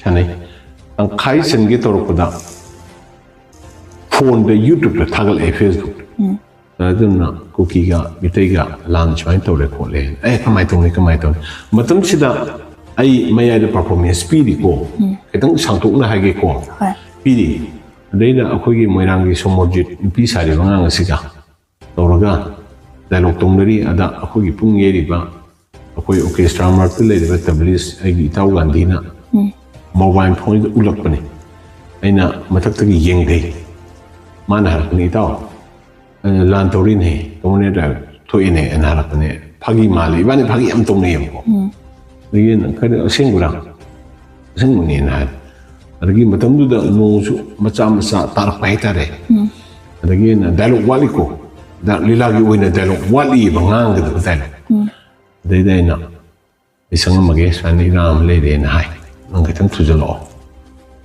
ꯁꯥꯟꯅꯩ꯫ ꯇꯪꯈꯥꯏ ꯆꯟꯒꯦ ꯇꯧꯔꯛꯄꯗ phoneꯗ, YouTubeꯇ ꯊꯥꯒꯠꯂꯛꯑꯦ, Facebook꯫ ꯎꯝ꯫ ꯑꯗꯨꯅ ꯀꯨꯀꯤꯒ ꯃꯤꯇꯩꯒ ꯂꯥꯟ ꯁꯨꯃꯥꯏꯅ ꯇꯧꯔꯦ ꯈꯣꯠꯂꯦ꯫ ꯑꯦ, ꯀꯃꯥꯏꯅ ꯇꯧꯅꯤ, ꯀꯃꯥꯏꯅ ꯇꯧꯅꯤ? ꯃꯇꯝꯁꯤꯗ ꯑꯩ ꯃꯌꯥꯏꯗ performance ꯄꯤꯔꯤꯀꯣ꯫ ꯎꯝ꯫ ꯈꯤꯇꯪ ꯁꯥꯡꯇꯣꯛꯅ ꯍꯥꯏꯒꯦꯀꯣ꯫ ꯍꯣꯏ꯫ ꯄꯤꯔꯤ꯫ ꯑꯗꯩꯗ ꯑꯩꯈꯣꯏꯒꯤ ꯃꯣꯏꯔꯥꯡꯒꯤ ꯁꯣꯃꯣꯔꯖꯤꯠ ꯅꯨꯄꯤ ꯁꯥꯔꯤꯕ ꯑꯉꯥꯡ ꯑꯁꯤꯒ ꯇꯧꯔꯒ dialogue ꯇꯧꯅꯔꯤ꯫ ꯑꯗ ꯑꯩꯈꯣꯏꯒꯤ ꯄꯨꯡ ꯌꯩꯔꯤꯕ, ꯑꯩꯈꯣꯏ orchestra ꯃꯔꯛꯇ ꯂꯩꯔꯤꯕ tableist ꯑꯩꯒꯤ ꯏꯇꯥꯎ ꯒꯥꯟꯙꯤꯅ ꯎꯝ꯫ Mobile phoneꯗ ꯎꯠꯂꯛꯄꯅꯤ꯫ ꯑꯩꯅ ꯃꯊꯛꯇꯒꯤ ꯌꯦꯡꯊꯩ꯫ ꯃꯥꯅ ꯍꯥꯏꯔꯛꯄꯅꯤ, "ꯏꯇꯥꯎ, ꯑ, ꯂꯥꯟ ꯇꯧꯔꯤꯅꯦ, ꯀꯃꯨꯅꯦꯜ ꯗ꯭ꯔꯥꯏꯚ ꯊꯣꯛꯏꯅꯦ" ꯍꯥꯏꯅ ꯍꯥꯏꯔꯛꯄꯅꯦ꯫ ꯐꯥꯒꯤ ꯃꯥꯜꯂꯦ, ꯏꯕꯥꯅꯤ ꯐꯥꯒꯤ ꯌꯥꯝ ꯇꯧꯅꯩꯌꯦꯕꯀꯣ꯫ ꯎꯝ꯫ ꯑꯗꯒꯤ ꯑꯩꯅ, "ꯀꯔꯤ, ꯑꯁꯦꯡꯕꯔꯥ?" "ꯑꯁꯦꯡꯕꯅꯦꯅ" ꯍꯥꯏ꯫ ꯑꯗꯒꯤ ꯃꯇꯝꯗꯨꯗ ꯅꯣꯡꯁꯨ ꯃꯆꯥ ꯃꯆꯥ ꯇꯥꯔꯛꯄ ꯍꯥꯏꯇꯥꯔꯦ꯫ ꯎꯝ꯫ ꯑꯗꯒꯤ ꯑꯩꯅ, "Dialogue ꯋꯥꯠꯂꯤꯀꯣ, ꯗ-, ꯂꯤꯂꯥꯒꯤ ꯑꯣꯏꯅ dialogue ꯋꯥꯠꯂꯤꯑꯕ ꯉꯥꯡꯒꯗꯕ dialogue"꯫ ꯎꯝ꯫ ꯑꯗꯩꯗ ꯑꯩꯅ, "ꯑꯩ ꯆꯪꯉꯝꯃꯒꯦ, ꯁꯨꯃꯥꯏꯅ ꯏꯔꯥꯡ ꯑꯃ ꯂꯩꯔꯦꯅ" ꯍꯥꯏ꯫ "ꯅꯪ ꯈꯤꯇꯪ ꯊꯨꯖꯜꯂꯛꯑꯣ꯫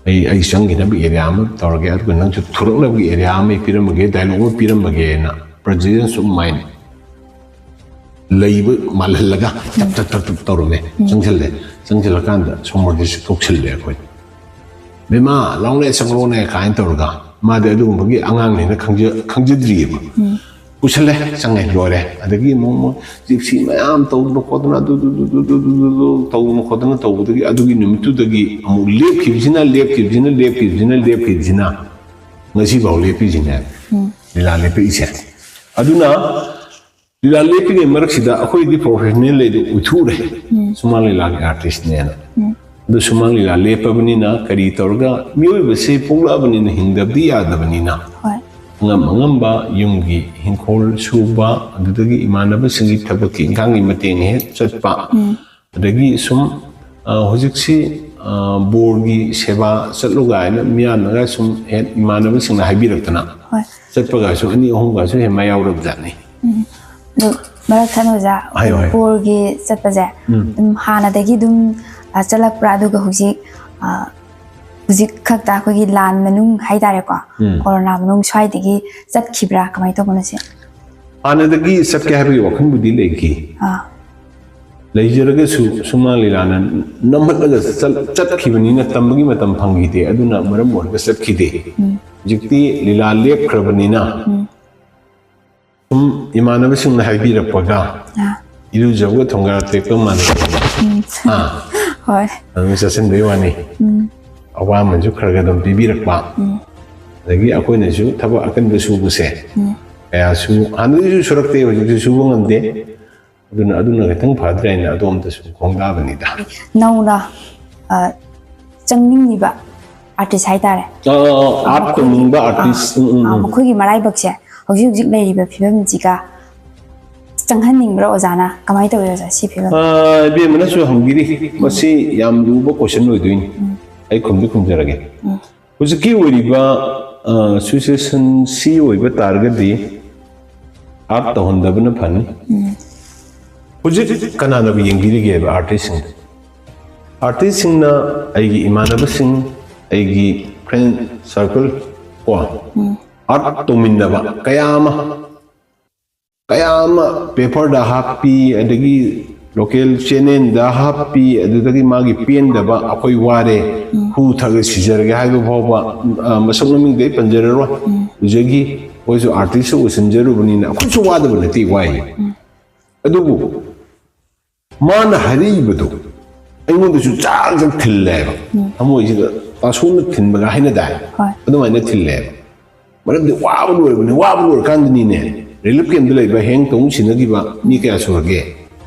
ꯑꯩ, ꯑꯩ ꯆꯪꯈꯤꯅꯕ area ꯑꯃ ꯇꯧꯔꯒꯦ, ꯑꯗꯨꯒ ꯅꯪꯁꯨ ꯊꯣꯔꯛꯅꯕꯒꯤ area ꯑꯃ ꯑꯩ ꯄꯤꯔꯝꯃꯒꯦ, dialogue ꯑꯃ ꯄꯤꯔꯝꯃꯒꯦꯅ" Presence of mind ꯂꯩꯕ ꯃꯥꯜꯍꯜꯂꯒ ꯇꯞ ꯇꯞ ꯇꯞ ꯇꯞ ꯇꯧꯔꯝꯃꯦ꯫ ꯎꯝ꯫ ꯆꯪꯁꯤꯜꯂꯦ꯫ ꯆꯪꯁꯤꯜꯂꯀꯥꯟꯗ ꯁꯣꯃꯣꯔꯖꯤꯠꯁꯦ ꯀꯧꯁꯤꯜꯂꯦ ꯑꯩꯈꯣꯏ꯫ "ꯕꯦꯝꯃ, ꯂꯥꯎꯅꯦ, ꯆꯪꯂꯛꯑꯣꯅꯦ" ꯀꯥꯏꯅ ꯇꯧꯔꯒ꯫ ꯃꯥꯗꯤ ꯑꯗꯨꯒꯨꯝꯕꯒꯤ ꯑꯉꯥꯡꯅꯦꯅ ꯈꯪꯖ-, ꯈꯪꯖꯗ꯭ꯔꯤꯑꯕ꯫ ꯎꯝ꯫ ꯄꯨꯁꯜꯂꯦ, ꯆꯪꯉꯦ, ꯂꯣꯏꯔꯦ꯫ ꯑꯗꯒꯤ ꯑꯃꯨꯛ, ꯑꯃꯨꯛ gypsy ꯃꯌꯥꯝ ꯇꯧꯗꯅ ꯈꯣꯠꯇꯅ, ꯑꯗꯨ, ꯑꯗꯨ, ꯑꯗꯨ ꯇꯧꯗꯅ ꯈꯣꯠꯇꯅ ꯇꯧꯕꯗꯒꯤ, ꯑꯗꯨꯒꯤ ꯅꯨꯃꯤꯠꯇꯨꯗꯒꯤ ꯑꯃꯨꯛ ꯂꯦꯞꯈꯤꯕꯁꯤꯅ, ꯂꯦꯞꯈꯤꯕꯁꯤꯅ, ꯂꯦꯞꯈꯤꯕꯁꯤꯅ, ꯂꯦꯞꯈꯤꯕꯁꯤꯅ ꯉꯁꯤꯐꯥꯎ ꯂꯦꯞꯄꯤꯁꯤꯅꯦ꯫ ꯎꯝ꯫ ꯂꯤꯂꯥ ꯂꯦꯞꯄꯛꯏꯁꯦ꯫ ꯑꯗꯨꯅ ꯂꯤꯂꯥ ꯂꯦꯞꯄꯤꯉꯩ ꯃꯔꯛꯁꯤꯗ ꯑꯩꯈꯣꯏꯗꯤ professional ꯂꯩꯗꯣ ꯎꯠꯊꯣꯛꯎꯔꯦ꯫ ꯎꯝ꯫ ꯁꯨꯃꯥꯡ ꯂꯤꯂꯥꯒꯤ artistꯅꯦꯅ꯫ ꯎꯝ꯫ ꯑꯗꯨ ꯁꯨꯃꯥꯡ ꯂꯤꯂꯥ ꯂꯦꯞꯄꯕꯅꯤꯅ ꯀꯔꯤ ꯇꯧꯔꯒ, ꯃꯤꯑꯣꯏꯕꯁꯤ ꯄꯣꯛꯂꯛꯑꯕꯅꯤꯅ ꯍꯤꯡꯗꯕꯗꯤ ꯌꯥꯗꯕꯅꯤꯅ, ꯍꯣꯏ꯫ ꯑꯉꯝ ꯑꯉꯝꯕ ꯌꯨꯝꯒꯤ ꯏꯪꯈꯣꯜ ꯁꯨꯕ, ꯑꯗꯨꯗꯒꯤ ꯏꯃꯥꯟꯅꯕꯁꯤꯡꯒꯤ ꯊꯕꯛꯀꯤ ꯏꯪꯈꯥꯡꯒꯤ ꯃꯇꯦꯡ ꯍꯦꯛ ꯆꯠꯄ, ꯎꯝ꯫ ꯑꯗꯒꯤ ꯁꯨꯝ ꯑ, ꯍꯧꯖꯤꯛꯁꯤ ꯑ, ꯕꯣꯔꯒꯤ ꯁꯦꯕꯥ ꯆꯠꯂꯨ ꯀꯥꯏꯅ ꯃꯤꯌꯥꯝꯅꯒ ꯁꯨꯝ ꯍꯦꯛ ꯏꯃꯥꯟꯅꯕꯁꯤꯡꯅ ꯍꯥꯏꯕꯤꯔꯛꯇꯅ ꯍꯣꯏ꯫ ꯆꯠꯄꯒꯁꯨ ꯑꯅꯤ ꯑꯍꯨꯝꯒꯁꯨ ꯍꯦꯛ ꯃꯌꯥꯎꯔꯕꯖꯥꯠꯅꯤ꯫ ꯎꯝ꯫ ꯑꯗꯨ ꯃꯔꯛ ꯊꯠꯅ ꯑꯣꯖꯥ, ꯍꯥꯏꯌꯣ, ꯍꯥꯏꯌꯣ꯫ ꯕꯣꯔꯒꯤ ꯆꯠꯄꯁꯦ ꯎꯝ꯫ ꯑꯗꯨꯝ ꯍꯥꯟꯅꯗꯒꯤ ꯑꯗꯨꯝ ꯑ, ꯆꯠꯂꯛꯄ꯭ꯔꯥ? ꯑꯗꯨꯒ ꯍꯧꯖꯤꯛ ꯑ, ꯍꯧꯖꯤꯛ ꯈꯛꯇ ꯑꯩꯈꯣꯏꯒꯤ ꯂꯥꯟ ꯃꯅꯨꯡ ꯍꯥꯏꯇꯥꯔꯦꯀꯣ, ꯎꯝ꯫ ꯀꯣꯔꯣꯅꯥ ꯃꯅꯨꯡ ꯁ꯭ꯋꯥꯏꯗꯒꯤ ꯆꯠꯈꯤꯕ꯭ꯔꯥ? ꯀꯃꯥꯏꯅ ꯇꯧꯕꯅꯣ ꯁꯤ? ꯍꯥꯟꯅꯗꯒꯤ ꯆꯠꯀꯦ ꯍꯥꯏꯕꯒꯤ ꯋꯥꯈꯜꯕꯨꯗꯤ ꯂꯩꯈꯤ꯫ ꯑꯥ꯫ ꯂꯩꯖꯔꯒꯁꯨ ꯁꯨꯃꯥꯡ ꯂꯤꯂꯥꯅ ꯅꯝꯍꯠꯂꯒ ꯆꯠ-, ꯆꯠꯈꯤꯕꯅꯤꯅ ꯇꯝꯕꯒꯤ ꯃꯇꯝ ꯐꯪꯈꯤꯗꯦ, ꯑꯗꯨꯅ ꯃꯔꯝ ꯑꯣꯏꯔꯒ ꯆꯠꯈꯤꯗꯦ꯫ ꯎꯝ꯫ ꯍꯧꯖꯤꯛꯇꯤ ꯂꯤꯂꯥ ꯂꯦꯞꯈ꯭ꯔꯕꯅꯤꯅ ꯎꯝ꯫ ꯁꯨꯝ ꯏꯃꯥꯟꯅꯕꯁꯤꯡꯅ ꯍꯥꯏꯕꯤꯔꯛꯄꯒ ꯑꯥ꯫ ꯏꯔꯨꯖꯕꯒ ꯊꯣꯡꯒꯥ ꯇꯦꯛꯄ ꯃꯥꯟꯅꯩ꯫ ꯎꯝ꯫ ꯑꯥ꯫ ꯍꯣꯏ꯫ ꯑꯗꯨꯝ ꯆꯠꯁꯤꯟꯕꯩ ꯋꯥꯅꯤ꯫ ꯎꯝ꯫ ꯑꯋꯥꯃꯟꯁꯨ ꯈꯔ ꯈꯔ ꯑꯗꯨꯝ ꯄꯤꯕꯤꯔꯛꯄ꯫ ꯎꯝ꯫ ꯑꯗꯒꯤ ꯑꯩꯈꯣꯏꯅꯁꯨ ꯊꯕꯛ ꯑꯀꯟꯕ ꯁꯨꯕꯁꯦ ꯎꯝ꯫ ꯀꯌꯥꯁꯨ ꯍꯥꯟꯅꯗꯒꯤꯁꯨ ꯁꯨꯔꯛꯇꯦ, ꯍꯧꯖꯤꯛꯁꯨ ꯁꯨꯕ ꯉꯝꯗꯦ꯫ ꯑꯗꯨꯅ, ꯑꯗꯨꯅ ꯈꯤꯇꯪ ꯐꯗ꯭ꯔꯦ ꯍꯥꯏꯅ ꯑꯗꯣꯝꯗꯁꯨ ꯈꯣꯡꯗꯥꯕꯅꯤꯗ꯫ ꯅꯧꯅ ꯑ, ꯆꯪꯅꯤꯡꯉꯤꯕ ꯑꯥꯔꯇꯤꯁ ꯍꯥꯏꯇꯥꯔꯦ꯫ ꯑ, ꯑꯥꯔꯠ ꯇꯧꯅꯤꯡꯕ ꯑꯥꯔꯇꯤꯁ꯫ ꯎꯝ, ꯎꯝ, ꯑ, ꯎꯝ꯫ ꯃꯈꯣꯏꯒꯤ ꯃꯔꯥꯏꯕꯛꯁꯦ ꯍꯧꯖꯤꯛ ꯍꯧꯖꯤꯛ ꯂꯩꯔꯤꯕ ꯐꯤꯕꯝꯁꯤꯒ ꯆꯪꯍꯟꯅꯤꯡꯕ꯭ꯔꯥ ꯑꯣꯖꯥꯅ? ꯀꯃꯥꯏꯅ ꯇꯧꯋꯤ ꯑꯣꯖꯥ, ꯁꯤ ꯐꯤꯕꯝ? ꯑ, ꯏꯕꯦꯝꯃꯅꯁꯨ ꯍꯪꯕꯤꯔꯤ꯫ ꯃꯁꯤ ꯌꯥꯝ ꯂꯨꯕ ꯀꯣꯏꯁꯟ ꯑꯣꯏꯗꯣꯏꯅꯤ꯫ ꯑꯩ ꯈꯨꯝꯗꯤ ꯈꯨꯝꯖꯔꯒꯦ꯫ ꯎꯝ꯫ ꯍꯧꯖꯤꯛꯀꯤ ꯑꯣꯏꯔꯤꯕ, ꯑ, ꯁꯤꯆꯨꯋꯦꯁꯟꯁꯤ ꯑꯣꯏꯕ ꯇꯥꯔꯒꯗꯤ ꯑꯥꯔꯠ ꯇꯧꯍꯟꯗꯕꯅ ꯐꯅꯤ꯫ ꯎꯝ꯫ ꯍꯧꯖꯤꯛ ꯀꯅꯥꯅꯕꯨ ꯌꯦꯡꯕꯤꯔꯤꯒꯦꯕ ꯑꯥꯔꯇꯤꯁꯁꯤꯡꯗ? ꯑꯥꯔꯇꯤꯁꯁꯤꯡꯅ ꯑꯩꯒꯤ ꯏꯃꯥꯟꯅꯕꯁꯤꯡ, ꯑꯩꯒꯤ ꯐ꯭ꯔꯦꯟ ꯁꯥꯔꯀꯜ ꯀꯣ, ꯎꯝ꯫ ꯑꯥꯔꯠ ꯇꯧꯃꯤꯟꯅꯕ ꯀꯌꯥ ꯑꯃ, ꯀꯌꯥ ꯑꯃ ꯄꯦꯄꯔꯗ ꯍꯥꯞꯄꯤ, ꯑꯗꯒꯤ ꯂꯣꯀꯦꯜ ꯆꯦꯅꯦꯜꯗ ꯍꯥꯞꯄꯤ, ꯑꯗꯨꯗꯒꯤ ꯃꯥꯒꯤ ꯄꯦꯟꯗꯕ, "ꯑꯩꯈꯣꯏ ꯋꯥꯔꯦ, ꯍꯨ ꯊꯛꯑ ꯁꯤꯖꯔꯒꯦ" ꯍꯥꯏꯕ ꯐꯥꯎꯕ, ꯑ, ꯃꯁꯛ ꯃꯃꯤꯡꯗꯤ ꯑꯩ ꯄꯟꯖꯔꯔꯣꯏ꯫ ꯎꯖꯒꯤ ꯑꯩꯈꯣꯏꯁꯨ ꯑꯥꯔꯇꯤꯁꯁꯨ ꯑꯣꯏꯁꯤꯟꯖꯔꯨꯕꯅꯤꯅ ꯑꯩꯈꯣꯏꯁꯨ ꯋꯥꯗꯕ ꯅꯠꯇꯦ, ꯋꯥꯏ꯫ ꯑꯗꯨꯕꯨ ꯃꯥꯅ ꯍꯥꯏꯔꯛꯏꯕꯗꯣ ꯑꯩꯉꯣꯟꯗꯁꯨ ꯆꯥꯛ ꯆꯥꯛ ꯊꯤꯜꯂꯦꯕ꯫ ꯊꯃꯣꯏꯁꯤꯗ ꯄꯥꯁꯣꯟꯅ ꯊꯤꯟꯕꯒ ꯍꯥꯏꯅꯗꯥꯏ? ꯍꯣꯏ꯫ ꯑꯗꯨꯃꯥꯏꯅ ꯊꯤꯜꯂꯦꯕ꯫ ꯃꯔꯝꯗꯤ ꯋꯥꯕ ꯂꯣꯏꯔꯕꯅꯤ, ꯋꯥꯕ ꯂꯣꯏꯔꯀꯥꯟꯗꯅꯤꯅꯦ ꯔꯤꯂꯤꯐ ꯀꯦꯝꯗ ꯂꯩꯕ ꯍꯦꯡ ꯇꯧꯅ ꯁꯤꯟꯅꯈꯤꯕ ꯃꯤ ꯀꯌꯥ ꯁꯨꯔꯒꯦ?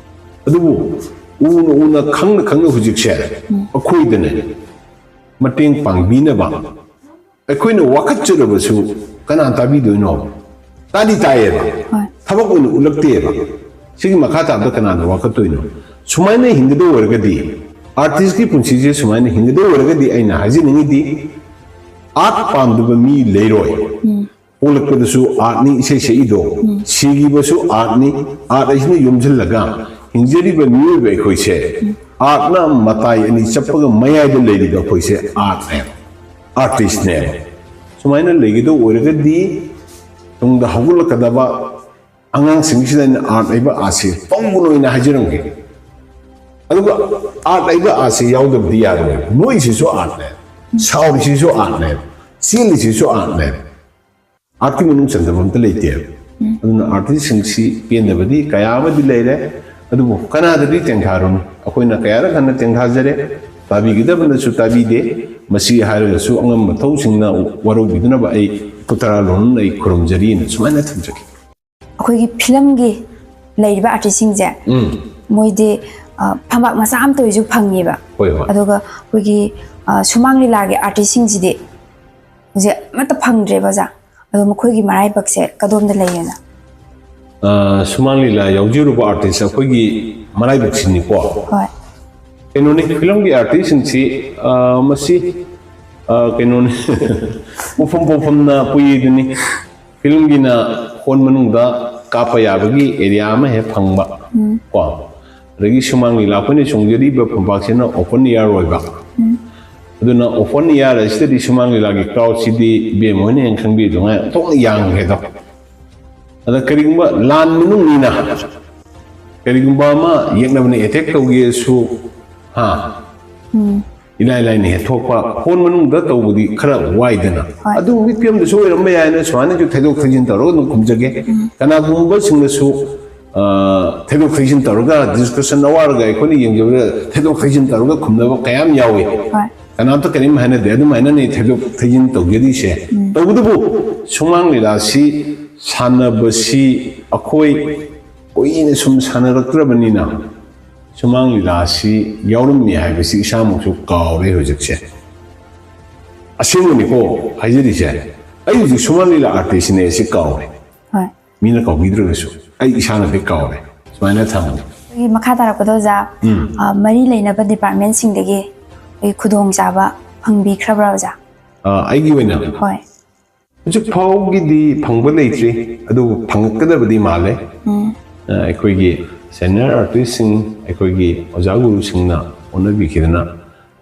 ꯑꯗꯨꯕꯨ ꯎꯅ ꯎꯅ, ꯈꯪꯅ ꯈꯪꯅ ꯍꯧꯖꯤꯛꯁꯦ ꯑꯩꯈꯣꯏꯗꯅꯦ ꯃꯇꯦꯡ ꯄꯥꯡꯕꯤꯅꯕ ꯑꯩꯈꯣꯏꯅ ꯋꯥꯀꯠꯆꯔꯕꯁꯨ ꯀꯅꯥ ꯇꯥꯕꯤꯗꯣꯏꯅꯣ? ꯇꯥꯗꯤ ꯇꯥꯏꯌꯦꯕ, ꯍꯣꯏ꯫ ꯊꯕꯛ ꯑꯣꯏꯅ ꯎꯠꯂꯛꯇꯦꯕ꯫ ꯁꯤꯒꯤ ꯃꯈꯥ ꯇꯥꯕꯗ ꯀꯅꯥꯅ ꯋꯥꯀꯠꯇꯣꯏꯅꯣ? ꯁꯨꯃꯥꯏꯅ ꯍꯤꯡꯒꯗꯧ ꯑꯣꯏꯔꯒꯗꯤ, ꯑꯥꯔꯇꯤꯁꯀꯤ ꯄꯨꯟꯁꯤꯁꯦ ꯁꯨꯃꯥꯏꯅ ꯍꯤꯡꯒꯗꯧ ꯑꯣꯏꯔꯒꯗꯤ, ꯑꯩꯅ ꯍꯥꯏꯖꯅꯤꯡꯉꯤꯗꯤ, ꯑꯥꯔꯠ ꯄꯥꯝꯗꯕ ꯃꯤ ꯂꯩꯔꯣꯏ꯫ ꯄꯣꯛꯂꯛꯄꯗꯁꯨ ꯑꯥꯔꯠꯅꯤ ꯏꯁꯩ ꯁꯛꯏꯗꯣ, ꯁꯤꯈꯤꯕꯁꯨ ꯑꯥꯔꯠꯅꯤ꯫ ꯑꯥꯔꯠ ꯑꯁꯤꯅ ꯌꯣꯝꯁꯤꯜꯂꯒ ꯍꯤꯡꯖꯔꯤꯕ ꯃꯤꯑꯣꯏꯕ ꯑꯩꯈꯣꯏꯁꯦ, ꯑꯥꯔꯠꯅ ꯃꯇꯥꯏ ꯑꯅꯤ ꯆꯞꯄꯒ ꯃꯌꯥꯏꯗ ꯂꯩꯔꯤꯕ ꯑꯩꯈꯣꯏꯁꯦ ꯑꯥꯔꯠꯅꯦꯕ, ꯑꯥꯔꯇꯤꯁꯅꯦꯕ꯫ ꯁꯨꯃꯥꯏꯅ ꯂꯩꯒꯗꯧ ꯑꯣꯏꯔꯒꯗꯤ, ꯇꯨꯡꯗ ꯍꯧꯒꯠꯂꯛꯀꯗꯕ ꯑꯉꯥꯡꯁꯤꯡꯁꯤꯗ ꯑꯩꯅ ꯑꯥꯔꯠ ꯍꯥꯏꯕ ꯑꯥꯔꯠꯁꯦ ꯄꯪꯒꯅꯣ ꯍꯥꯏꯅ ꯍꯥꯏꯖꯔꯝꯒꯦ꯫ ꯑꯗꯨꯒ ꯑꯥꯔꯠ ꯍꯥꯏꯕ ꯑꯥꯔꯠꯁꯦ ꯌꯥꯎꯗꯕꯗꯤ ꯌꯥꯔꯣꯏ꯫ ꯅꯣꯛꯏꯁꯤꯁꯨ ꯑꯥꯔꯠꯅꯦ, ꯁꯥꯎꯔꯤꯁꯤꯁꯨ ꯑꯥꯔꯠꯅꯦ, ꯆꯦꯜꯂꯤꯁꯤꯁꯨ ꯑꯥꯔꯠꯅꯦ꯫ ꯑꯥꯔꯠꯀꯤ ꯃꯅꯨꯡ ꯆꯟꯗꯕ ꯑꯝꯇ ꯂꯩꯇꯦꯕ꯫ ꯑꯗꯨꯅ ꯑꯥꯔꯇꯤꯁꯁꯤꯡꯁꯤ ꯄꯦꯟꯗꯕꯗꯤ ꯀꯌꯥ ꯑꯃꯗꯤ ꯂꯩꯔꯦ, ꯑꯗꯨꯕꯨ ꯀꯅꯥꯗꯗꯤ ꯇꯦꯡꯊꯥꯔꯨꯅꯤ? ꯑꯩꯈꯣꯏꯅ ꯀꯌꯥꯔꯛ ꯍꯟꯅ ꯇꯦꯡꯊꯥꯖꯔꯦ, ꯇꯥꯕꯤꯒꯗꯕꯅꯁꯨ ꯇꯥꯕꯤꯗꯦ꯫ ꯃꯁꯤ ꯍꯥꯏꯔꯒꯁꯨ ꯑꯉꯝꯕ ꯊꯧꯁꯤꯡꯅ ꯋꯥꯔꯧꯕꯤꯗꯨꯅꯕ ꯑꯩ ꯈꯨꯠ ꯇꯔꯥ ꯂꯣꯟꯅ ꯑꯩ ꯈꯨꯔꯨꯝꯖꯔꯤꯅ ꯁꯨꯃꯥꯏꯅ ꯊꯝꯖꯒꯦ꯫ ꯑꯩꯈꯣꯏꯒꯤ ꯐꯤꯂꯝꯒꯤ ꯂꯩꯔꯤꯕ ꯑꯥꯔꯇꯤꯁꯁꯤꯡꯁꯦ, ꯎꯝ꯫ ꯃꯣꯏꯗꯤ ꯑ, ꯐꯝꯕꯥꯛ ꯃꯆꯥ ꯑꯃꯇ ꯑꯣꯏꯁꯨ ꯐꯪꯉꯦꯕ꯫ ꯍꯣꯏ, ꯍꯣꯏ꯫ ꯑꯗꯨꯒ ꯑꯩꯈꯣꯏꯒꯤ ꯑ, ꯁꯨꯃꯥꯡ ꯂꯤꯂꯥꯒꯤ ꯑꯥꯔꯇꯤꯁꯁꯤꯡꯁꯤꯗꯤ ꯍꯧꯖꯤꯛ ꯑꯃꯠꯇ ꯐꯪꯗ꯭ꯔꯦꯕ ꯑꯣꯖꯥ꯫ ꯑꯗꯣ ꯃꯈꯣꯏꯒꯤ ꯃꯔꯥꯏꯕꯛꯁꯦ ꯀꯗꯣꯝꯗ ꯂꯩꯌꯦꯅ? ꯑ, ꯁꯨꯃꯥꯡ ꯂꯤꯂꯥ ꯌꯥꯎꯖꯔꯨꯕ ꯑꯥꯔꯇꯤꯁ ꯑꯩꯈꯣꯏꯒꯤ ꯃꯔꯥꯏꯕꯛꯁꯤꯅꯤꯀꯣ꯫ ꯍꯣꯏ꯫ ꯀꯩꯅꯣꯅꯤ, ꯐꯤꯂꯝꯒꯤ ꯑꯥꯔꯇꯤꯁꯁꯤꯡꯁꯤ, ꯑ, ꯃꯁꯤ, ꯑ, ꯀꯩꯅꯣꯅꯤ, ꯄꯣꯛꯐꯝ ꯄꯣꯛꯐꯝꯅ ꯄꯨꯏꯗꯨꯅꯤ꯫ ꯐꯤꯂꯝꯒꯤꯅ ꯍꯣꯜ ꯃꯅꯨꯡꯗ ꯀꯥꯞꯄ ꯌꯥꯕꯒꯤ ꯑꯦꯔꯤꯌꯥ ꯑꯃ ꯍꯦꯛ ꯐꯪꯕ, ꯀꯣ꯫ ꯑꯗꯒꯤ ꯁꯨꯃꯥꯡ ꯂꯤꯂꯥ ꯑꯩꯈꯣꯏꯅ ꯆꯣꯡꯖꯔꯤꯕ ꯐꯝꯄꯥꯛꯁꯤꯅ ꯑꯣꯄꯟ ꯏꯌꯥꯔ ꯑꯣꯏꯕ꯫ ꯑꯗꯨꯅ ꯑꯣꯄꯟ ꯏꯌꯥꯔ ꯑꯁꯤꯗꯗꯤ ꯁꯨꯃꯥꯡ ꯂꯤꯂꯥꯒꯤ ꯀ꯭ꯔꯥꯎꯗꯁꯤꯗꯤ ꯏꯕꯦꯝ ꯍꯣꯏꯅ ꯍꯦꯟꯅ ꯈꯪꯕꯤꯗꯨꯉꯥꯏ ꯑꯣꯟꯊꯣꯛꯅ ꯌꯥꯝꯈ꯭ꯔꯦꯗꯣ꯫ ꯑꯗ ꯀꯔꯤꯒꯨꯝꯕ ꯂꯥꯟ ꯃꯅꯨꯡꯅꯤꯅ ꯀꯔꯤꯒꯨꯝꯕ ꯑꯃ ꯌꯦꯛꯅꯕꯅ ꯑꯦꯇꯦꯛ ꯇꯧꯒꯦꯁꯨ, ꯍꯥ, ꯏꯂꯥꯏ ꯂꯥꯏꯅ ꯍꯦꯛ ꯊꯣꯛꯄ꯫ ꯍꯣꯜ ꯃꯅꯨꯡꯗ ꯇꯧꯕꯗꯤ ꯈꯔ ꯋꯥꯏꯗꯅ꯫ ꯍꯣꯏ꯫ ꯑꯗꯨꯒꯨꯝꯕꯒꯤ ꯐꯤꯕꯝꯗꯁꯨ ꯑꯣꯏꯔꯝꯕ ꯌꯥꯏꯅ ꯁꯨꯃꯥꯏꯅꯁꯨ ꯊꯩꯗꯣꯛ ꯊꯩꯖꯤꯟ ꯇꯧꯔꯒ ꯑꯗꯨꯝ ꯈꯨꯝꯖꯒꯦ꯫ ꯀꯅꯥꯒꯨꯝꯕꯁꯤꯡꯅꯁꯨ, ꯑ, ꯊꯩꯗꯣꯛ ꯊꯩꯖꯤꯟ ꯇꯧꯔꯒ, ꯗꯤꯁꯀꯁꯟ ꯑꯋꯥꯔꯒ ꯑꯩꯈꯣꯏꯅ ꯌꯦꯡꯖꯕꯗ ꯊꯩꯗꯣꯛ ꯊꯩꯖꯤꯟ ꯇꯧꯔꯒ ꯈꯨꯝꯅꯕ ꯀꯌꯥꯝ ꯌꯥꯎꯏ꯫ ꯍꯣꯏ꯫ ꯀꯅꯥꯝꯇ ꯀꯔꯤꯝ ꯍꯥꯏꯅꯗꯦ꯫ ꯑꯗꯨꯃꯥꯏꯅꯅꯤ ꯊꯩꯗꯣꯛ ꯊꯩꯖꯤꯟ ꯇꯧꯖꯔꯤꯁꯦ꯫ ꯇꯧꯕꯇꯕꯨ ꯁꯨꯃꯥꯡ ꯂꯤꯂꯥꯁꯤ ꯁꯥꯟꯅꯕꯁꯤ ꯑꯩꯈꯣꯏ ꯀꯨꯏꯅ ꯁꯨꯝ ꯁꯥꯟꯅꯔꯛꯇ꯭ꯔꯕꯅꯤꯅ, ꯁꯨꯃꯥꯡ ꯂꯤꯂꯥꯁꯤ ꯌꯥꯎꯔꯝꯃꯤ ꯍꯥꯏꯕꯁꯤ ꯏꯁꯥꯃꯛꯁꯨ ꯀꯥꯎꯔꯦ ꯍꯧꯖꯤꯛꯁꯦ꯫ ꯑꯁꯦꯡꯕꯅꯤꯀꯣ ꯍꯥꯏꯖꯔꯤꯁꯦ, ꯑꯩ ꯍꯧꯖꯤꯛ ꯁꯨꯃꯥꯡ ꯂꯤꯂꯥ ꯑꯥꯔꯇꯤꯁꯅꯦ ꯑꯁꯤ ꯀꯥꯎꯔꯦ꯫ ꯍꯣꯏ꯫ ꯃꯤꯅ ꯀꯧꯕꯤꯗ꯭ꯔꯒꯁꯨ ꯑꯩ ꯏꯁꯥꯅꯗꯤ ꯀꯥꯎꯔꯦ꯫ ꯁꯨꯃꯥꯏꯅ ꯊꯝꯃꯤ꯫ ꯑꯩꯈꯣꯏꯒꯤ ꯃꯈꯥ ꯇꯥꯔꯛꯄꯗ ꯑꯣꯖꯥ, ꯎꯝ꯫ ꯑ, ꯃꯔꯤ ꯂꯩꯅꯕ ꯗꯤꯄꯥꯔꯠꯃꯦꯟꯁꯤꯡꯗꯒꯤ ꯑꯩꯈꯣꯏꯒꯤ ꯈꯨꯗꯣꯡꯆꯥꯕ ꯐꯪꯕꯤꯈ꯭ꯔꯕ꯭ꯔꯥ ꯑꯣꯖꯥ? ꯑ, ꯑꯩꯒꯤ ꯑꯣꯏꯅ ꯍꯣꯏ꯫ ꯍꯧꯖꯤꯛ ꯐꯥꯎꯒꯤꯗꯤ ꯐꯪꯕ ꯂꯩꯇ꯭ꯔꯤ, ꯑꯗꯨꯕꯨ ꯐꯪꯉꯛꯀꯗꯕꯗꯤ ꯃꯥꯜꯂꯦ꯫ ꯎꯝ꯫ ꯑ, ꯑꯩꯈꯣꯏꯒꯤ ꯁꯦꯅꯤꯌꯔ ꯑꯥꯔꯇꯤꯁꯁꯤꯡ, ꯑꯩꯈꯣꯏꯒꯤ ꯑꯣꯖꯥ ꯒꯨꯔꯨꯁꯤꯡꯅ ꯍꯣꯠꯅꯕꯤꯈꯤꯗꯅ,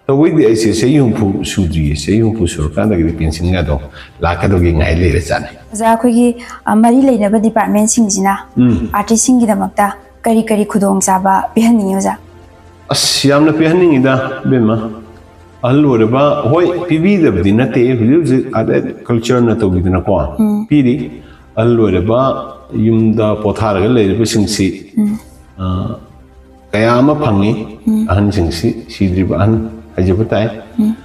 ꯇꯧꯕꯩꯗꯤ ꯑꯩꯁꯦ ꯆꯍꯤ ꯍꯨꯝꯐꯨ ꯁꯨꯗ꯭ꯔꯤꯌꯦ꯫ ꯆꯍꯤ ꯍꯨꯝꯐꯨ ꯁꯨꯔꯀꯥꯟꯗꯒꯤꯗꯤ ꯄꯦꯟꯁꯤꯟꯒꯗꯣ ꯂꯥꯛꯀꯗꯧꯒꯤ ꯉꯥꯏ ꯂꯩꯔ ꯆꯥꯠꯅꯤ꯫ ꯑꯣꯖꯥ, ꯑꯩꯈꯣꯏꯒꯤ, ꯑ, ꯃꯔꯤ ꯂꯩꯅꯕ ꯗꯤꯄꯥꯔꯠꯃꯦꯟꯁꯤꯡꯁꯤꯅ ꯎꯝ꯫ ꯑꯥꯔꯇꯤꯁꯁꯤꯡꯒꯤꯗꯃꯛꯇ ꯀꯔꯤ ꯀꯔꯤ ꯈꯨꯗꯣꯡꯆꯥꯕ ꯄꯤꯍꯟꯅꯤꯡꯉꯤ ꯑꯣꯖꯥ? ꯑꯁ, ꯌꯥꯝꯅ ꯄꯤꯍꯟꯅꯤꯡꯉꯤꯗ, ꯏꯕꯦꯝꯃ꯫ ꯑꯍꯜ ꯑꯣꯏꯔꯕ, ꯍꯣꯏ, ꯄꯤꯕꯤꯗꯕꯗꯤ ꯅꯠꯇꯦ, ꯍꯧꯖꯤꯛ ꯍꯧꯖꯤꯛ ꯑꯥꯔꯠ ꯑꯦꯟ ꯀꯜꯆꯔꯅ ꯇꯧꯕꯤꯗꯅꯀꯣ, ꯎꯝ꯫ ꯄꯤꯔꯤ꯫ ꯑꯍꯜ ꯑꯣꯏꯔꯕ, ꯌꯨꯝꯗ ꯄꯣꯊꯥꯔꯒ ꯂꯩꯔꯤꯕꯁꯤꯡꯁꯤ, ꯎꯝ꯫ ꯑ, ꯀꯌꯥ ꯑꯃ ꯐꯪꯉꯤ꯫ ꯎꯝ꯫ ꯑꯍꯟꯁꯤꯡꯁꯤ, ꯁꯤꯗ꯭ꯔꯤꯕ ꯑꯍꯟ ꯍꯥꯏꯖꯕ ꯇꯥꯏ꯫ ꯎꯝ꯫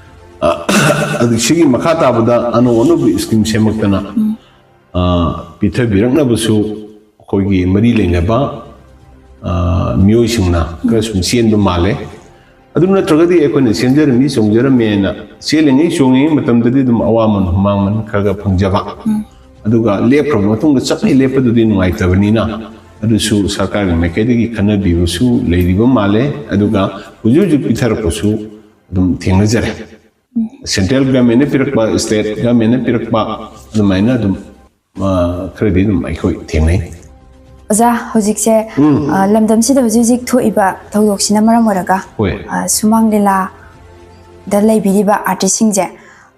ꯑ, ꯑꯗꯨ ꯁꯤꯒꯤ ꯃꯈꯥ ꯇꯥꯕꯗ ꯑꯅꯧ ꯑꯅꯧꯕ ꯁ꯭ꯀꯤꯝ ꯁꯦꯝꯃꯛꯇꯅ, ꯎꯝ꯫ ꯑ, ꯄꯤꯊꯕꯤꯔꯛꯅꯕꯁꯨ ꯑꯩꯈꯣꯏꯒꯤ ꯃꯔꯤ ꯂꯩꯅꯕ, ꯑ, ꯃꯤꯑꯣꯏꯁꯤꯡꯅ ꯈꯔ ꯁꯨꯝ ꯆꯦꯟꯕ ꯃꯥꯜꯂꯦ꯫ ꯑꯗꯨ ꯅꯠꯇ꯭ꯔꯒꯗꯤ ꯑꯩꯈꯣꯏꯅ ꯆꯦꯟꯖꯔꯝꯃꯤ, ꯆꯣꯡꯖꯔꯝꯃꯦꯅ ꯆꯦꯜꯂꯤꯉꯩ ꯆꯣꯡꯉꯤꯉꯩ ꯃꯇꯝꯗꯗꯤ ꯑꯗꯨꯝ ꯑꯋꯥꯃꯟ ꯍꯨꯃꯥꯡꯃꯟ ꯈꯔ ꯈꯔ ꯐꯪꯖꯕ, ꯑꯗꯨꯒ ꯂꯦꯞꯈ꯭ꯔꯕ ꯃꯇꯨꯡꯗ ꯆꯞ ꯍꯦꯛ ꯂꯦꯞꯄꯗꯨꯗꯤ ꯅꯨꯡꯉꯥꯏꯇꯕꯅꯤꯅ, ꯑꯗꯨꯁꯨ ꯁꯔꯀꯥꯔꯒꯤ ꯃꯥꯏꯀꯩꯗꯒꯤ ꯈꯟꯅꯕꯤꯕꯁꯨ ꯂꯩꯔꯤꯕ ꯃꯥꯜꯂꯦ꯫ ꯑꯗꯨꯒ ꯍꯧꯖꯤꯛ ꯍꯧꯖꯤꯛ ꯄꯤꯊꯔꯛꯄꯁꯨ ꯑꯗꯨꯝ ꯊꯦꯡꯅꯖꯔꯦ꯫ ꯁꯦꯟꯇ꯭ꯔꯦꯜ ꯒꯃꯦꯟꯅ ꯄꯤꯔꯛꯄ, ꯁ꯭ꯇꯦꯠ ꯒꯃꯦꯟꯅ ꯄꯤꯔꯛꯄ, ꯑꯗꯨꯃꯥꯏꯅ ꯑꯗꯨꯝ, ꯑ, ꯈꯔꯗꯤ ꯑꯗꯨꯝ ꯑꯩꯈꯣꯏ ꯊꯦꯡꯅꯩ꯫ ꯑꯣꯖꯥ, ꯍꯧꯖꯤꯛꯁꯦ, ꯎꯝ꯫ ꯑ, ꯂꯝꯗꯝꯁꯤꯗ ꯍꯧꯖꯤꯛ ꯍꯧꯖꯤꯛ ꯊꯣꯛꯏꯕ ꯊꯧꯗꯣꯛꯁꯤꯅ ꯃꯔꯝ ꯑꯣꯏꯔꯒ, ꯍꯣꯏ꯫ ꯑ, ꯁꯨꯃꯥꯡ ꯂꯤꯂꯥꯗ ꯂꯩꯕꯤꯔꯤꯕ ꯑꯥꯔꯇꯤꯁꯁꯤꯡꯁꯦ,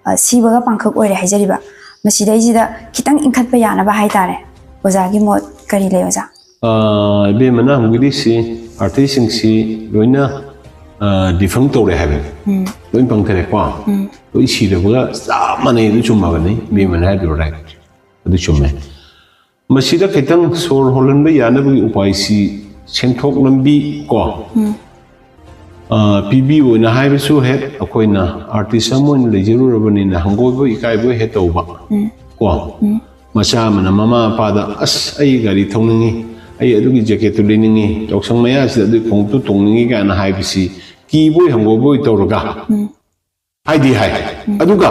ꯑ, ꯁꯤꯕꯒ ꯄꯥꯡꯈꯛ ꯑꯣꯏꯔꯦ ꯍꯥꯏꯖꯔꯤꯕ, ꯃꯁꯤꯗꯩꯁꯤꯗ ꯈꯤꯇꯪ ꯏꯟꯈꯠꯄ ꯌꯥꯅꯕ ꯍꯥꯏꯇꯥꯔꯦ, ꯑꯣꯖꯥꯒꯤ ꯃꯣꯠ ꯀꯔꯤ ꯂꯩ ꯑꯣꯖꯥ? ꯑ, ꯏꯕꯦꯝꯃꯅ ꯍꯪꯕꯤꯔꯤꯁꯤ ꯑꯥꯔꯇꯤꯁꯁꯤꯡꯁꯤ ꯂꯣꯏꯅ, ꯑ, ꯗꯤꯐꯪ ꯇꯧꯔꯦ ꯍꯥꯏꯕꯅꯤ꯫ ꯎꯝ꯫ ꯂꯣꯏ ꯄꯪꯊꯔꯦꯀꯣ꯫ ꯎꯝ꯫ ꯂꯣꯏ ꯁꯤꯔꯕꯒ ꯆꯞ ꯃꯥꯟꯅꯩ꯫ ꯑꯗꯨ ꯆꯨꯝꯃꯕꯅꯤ, ꯏꯕꯦꯝꯃꯅ ꯍꯥꯏꯕꯤꯔꯣ, ꯔꯥꯏꯠ꯫ ꯑꯗꯨ ꯆꯨꯝꯃꯦ꯫ ꯃꯁꯤꯗ ꯈꯤꯇꯪ ꯁꯣꯔ ꯍꯣꯜꯍꯟꯕ ꯌꯥꯅꯕꯒꯤ ꯎꯄꯥꯏꯁꯤ ꯁꯦꯟꯊꯣꯛ ꯂꯝꯕꯤ ꯀꯣ, ꯎꯝ꯫ ꯑ, ꯄꯤꯕꯤꯌꯨꯅ ꯍꯥꯏꯕꯁꯨ ꯍꯦꯛ ꯑꯩꯈꯣꯏꯅ ꯑꯥꯔꯇꯤꯁ ꯑꯃ ꯑꯣꯏꯅ ꯂꯩꯖꯔꯨꯔꯕꯅꯤꯅ ꯍꯪꯒꯣꯏꯕ ꯏꯀꯥꯏꯕ ꯍꯦꯛ ꯇꯧꯕ ꯎꯝ꯫ ꯀꯣ꯫ ꯎꯝ꯫ ꯃꯆꯥ ꯑꯃꯅ ꯃꯃꯥ ꯃꯄꯥꯗ, "ꯑꯁ, ꯑꯩ ꯒꯥꯔꯤ ꯊꯧꯅꯤꯡꯉꯤ, ꯑꯩ ꯑꯗꯨꯒꯤ ꯖꯦꯀꯦꯠꯇꯨ ꯂꯩꯅꯤꯡꯉꯤ, ꯌꯥꯎꯁꯪ ꯃꯌꯥꯁꯤꯗ ꯑꯗꯨꯒꯤ ꯈꯣꯡꯎꯞꯇꯨ ꯇꯣꯡꯅꯤꯡꯉꯤ ꯀꯥꯏꯅ ꯍꯥꯏꯕꯁꯤ ꯀꯤꯕꯣꯏ ꯍꯪꯒꯣꯏꯕꯣꯏ ꯇꯧꯔꯒ ꯍꯥꯏꯗꯤ ꯍꯥꯏ꯫ ꯑꯗꯨꯒ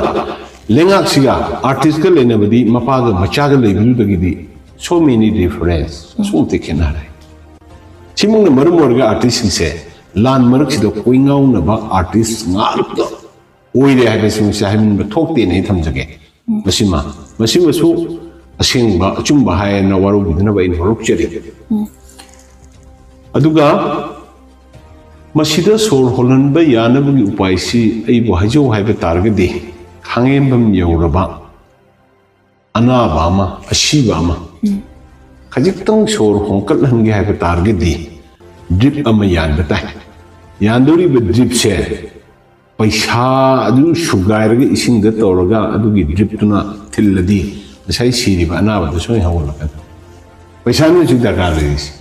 ꯂꯩꯉꯥꯛꯁꯤꯒ ꯑꯥꯔꯇꯤꯁꯀ ꯂꯩꯅꯕꯗꯤ ꯃꯄꯥꯒ ꯃꯆꯥꯒ ꯂꯩꯕꯗꯨꯗꯒꯤꯗꯤ so many difference, ꯑꯁꯨꯛꯀꯤ ꯃꯇꯤꯛ ꯈꯦꯠꯅꯔꯦ꯫ ꯁꯤꯃꯨꯛꯅ ꯃꯔꯝ ꯑꯣꯏꯔꯒ ꯑꯥꯔꯇꯤꯁꯁꯤꯡꯁꯦ ꯂꯥꯟ ꯃꯔꯛꯁꯤꯗ ꯀꯣꯏꯉꯥꯎꯅꯕ ꯑꯥꯔꯇꯤꯁ ꯉꯥꯛꯇ ꯑꯣꯏꯔꯦ ꯍꯥꯏꯕꯁꯤꯃꯁꯦ ꯍꯥꯏꯃꯟꯕ ꯊꯣꯛꯇꯦꯅ ꯑꯩ ꯊꯝꯖꯒꯦ꯫ ꯃꯁꯤꯃ, ꯃꯁꯤꯃꯁꯨ ꯑꯁꯦꯡꯕ ꯑꯆꯨꯝꯕ ꯍꯥꯏꯅ ꯋꯥꯔꯧꯕꯤꯗꯅꯕ ꯑꯩꯅ ꯍꯧꯔꯛꯆꯔꯤ꯫ ꯑꯗꯨꯒ ꯃꯁꯤꯗ ꯁꯣꯔ ꯍꯣꯜꯍꯟꯕ ꯌꯥꯅꯕꯒꯤ ꯎꯄꯥꯏꯁꯤ ꯑꯩꯕꯨ ꯍꯥꯏꯖꯧ ꯍꯥꯏꯕ ꯇꯥꯔꯒꯗꯤ, ꯈꯥꯡꯉꯦꯝꯕꯝ ꯌꯧꯔꯕ ꯑꯅꯥꯕ ꯑꯃ, ꯑꯁꯤꯕ ꯑꯃ ꯈꯖꯤꯛꯇꯪ ꯁꯣꯔ ꯍꯣꯡꯀꯠꯍꯟꯒꯦ ꯍꯥꯏꯕ ꯇꯥꯔꯒꯗꯤ ꯗ꯭ꯔꯤꯞ ꯑꯃ ꯌꯥꯟꯕ ꯇꯥꯏ꯫ ꯌꯥꯟꯗꯧꯔꯤꯕ ꯗ꯭ꯔꯤꯞꯁꯦ ꯄꯩꯁꯥ ꯑꯗꯨ ꯁꯨꯒꯥꯏꯔꯒ ꯏꯁꯤꯡꯗ ꯇꯧꯔꯒ ꯑꯗꯨꯒꯤ ꯗ꯭ꯔꯤꯞꯇꯨꯅ ꯊꯤꯜꯂꯗꯤ ꯉꯁꯥꯏ ꯁꯤꯔꯤꯕ ꯑꯅꯥꯕꯗꯨ ꯁꯣꯏ ꯍꯧꯒꯠꯂꯛꯀꯅꯤ꯫ ꯄꯩꯁꯥꯅ ꯍꯧꯖꯤꯛ ꯗꯔꯀꯥꯔ ꯂꯩꯔꯤꯁꯦ꯫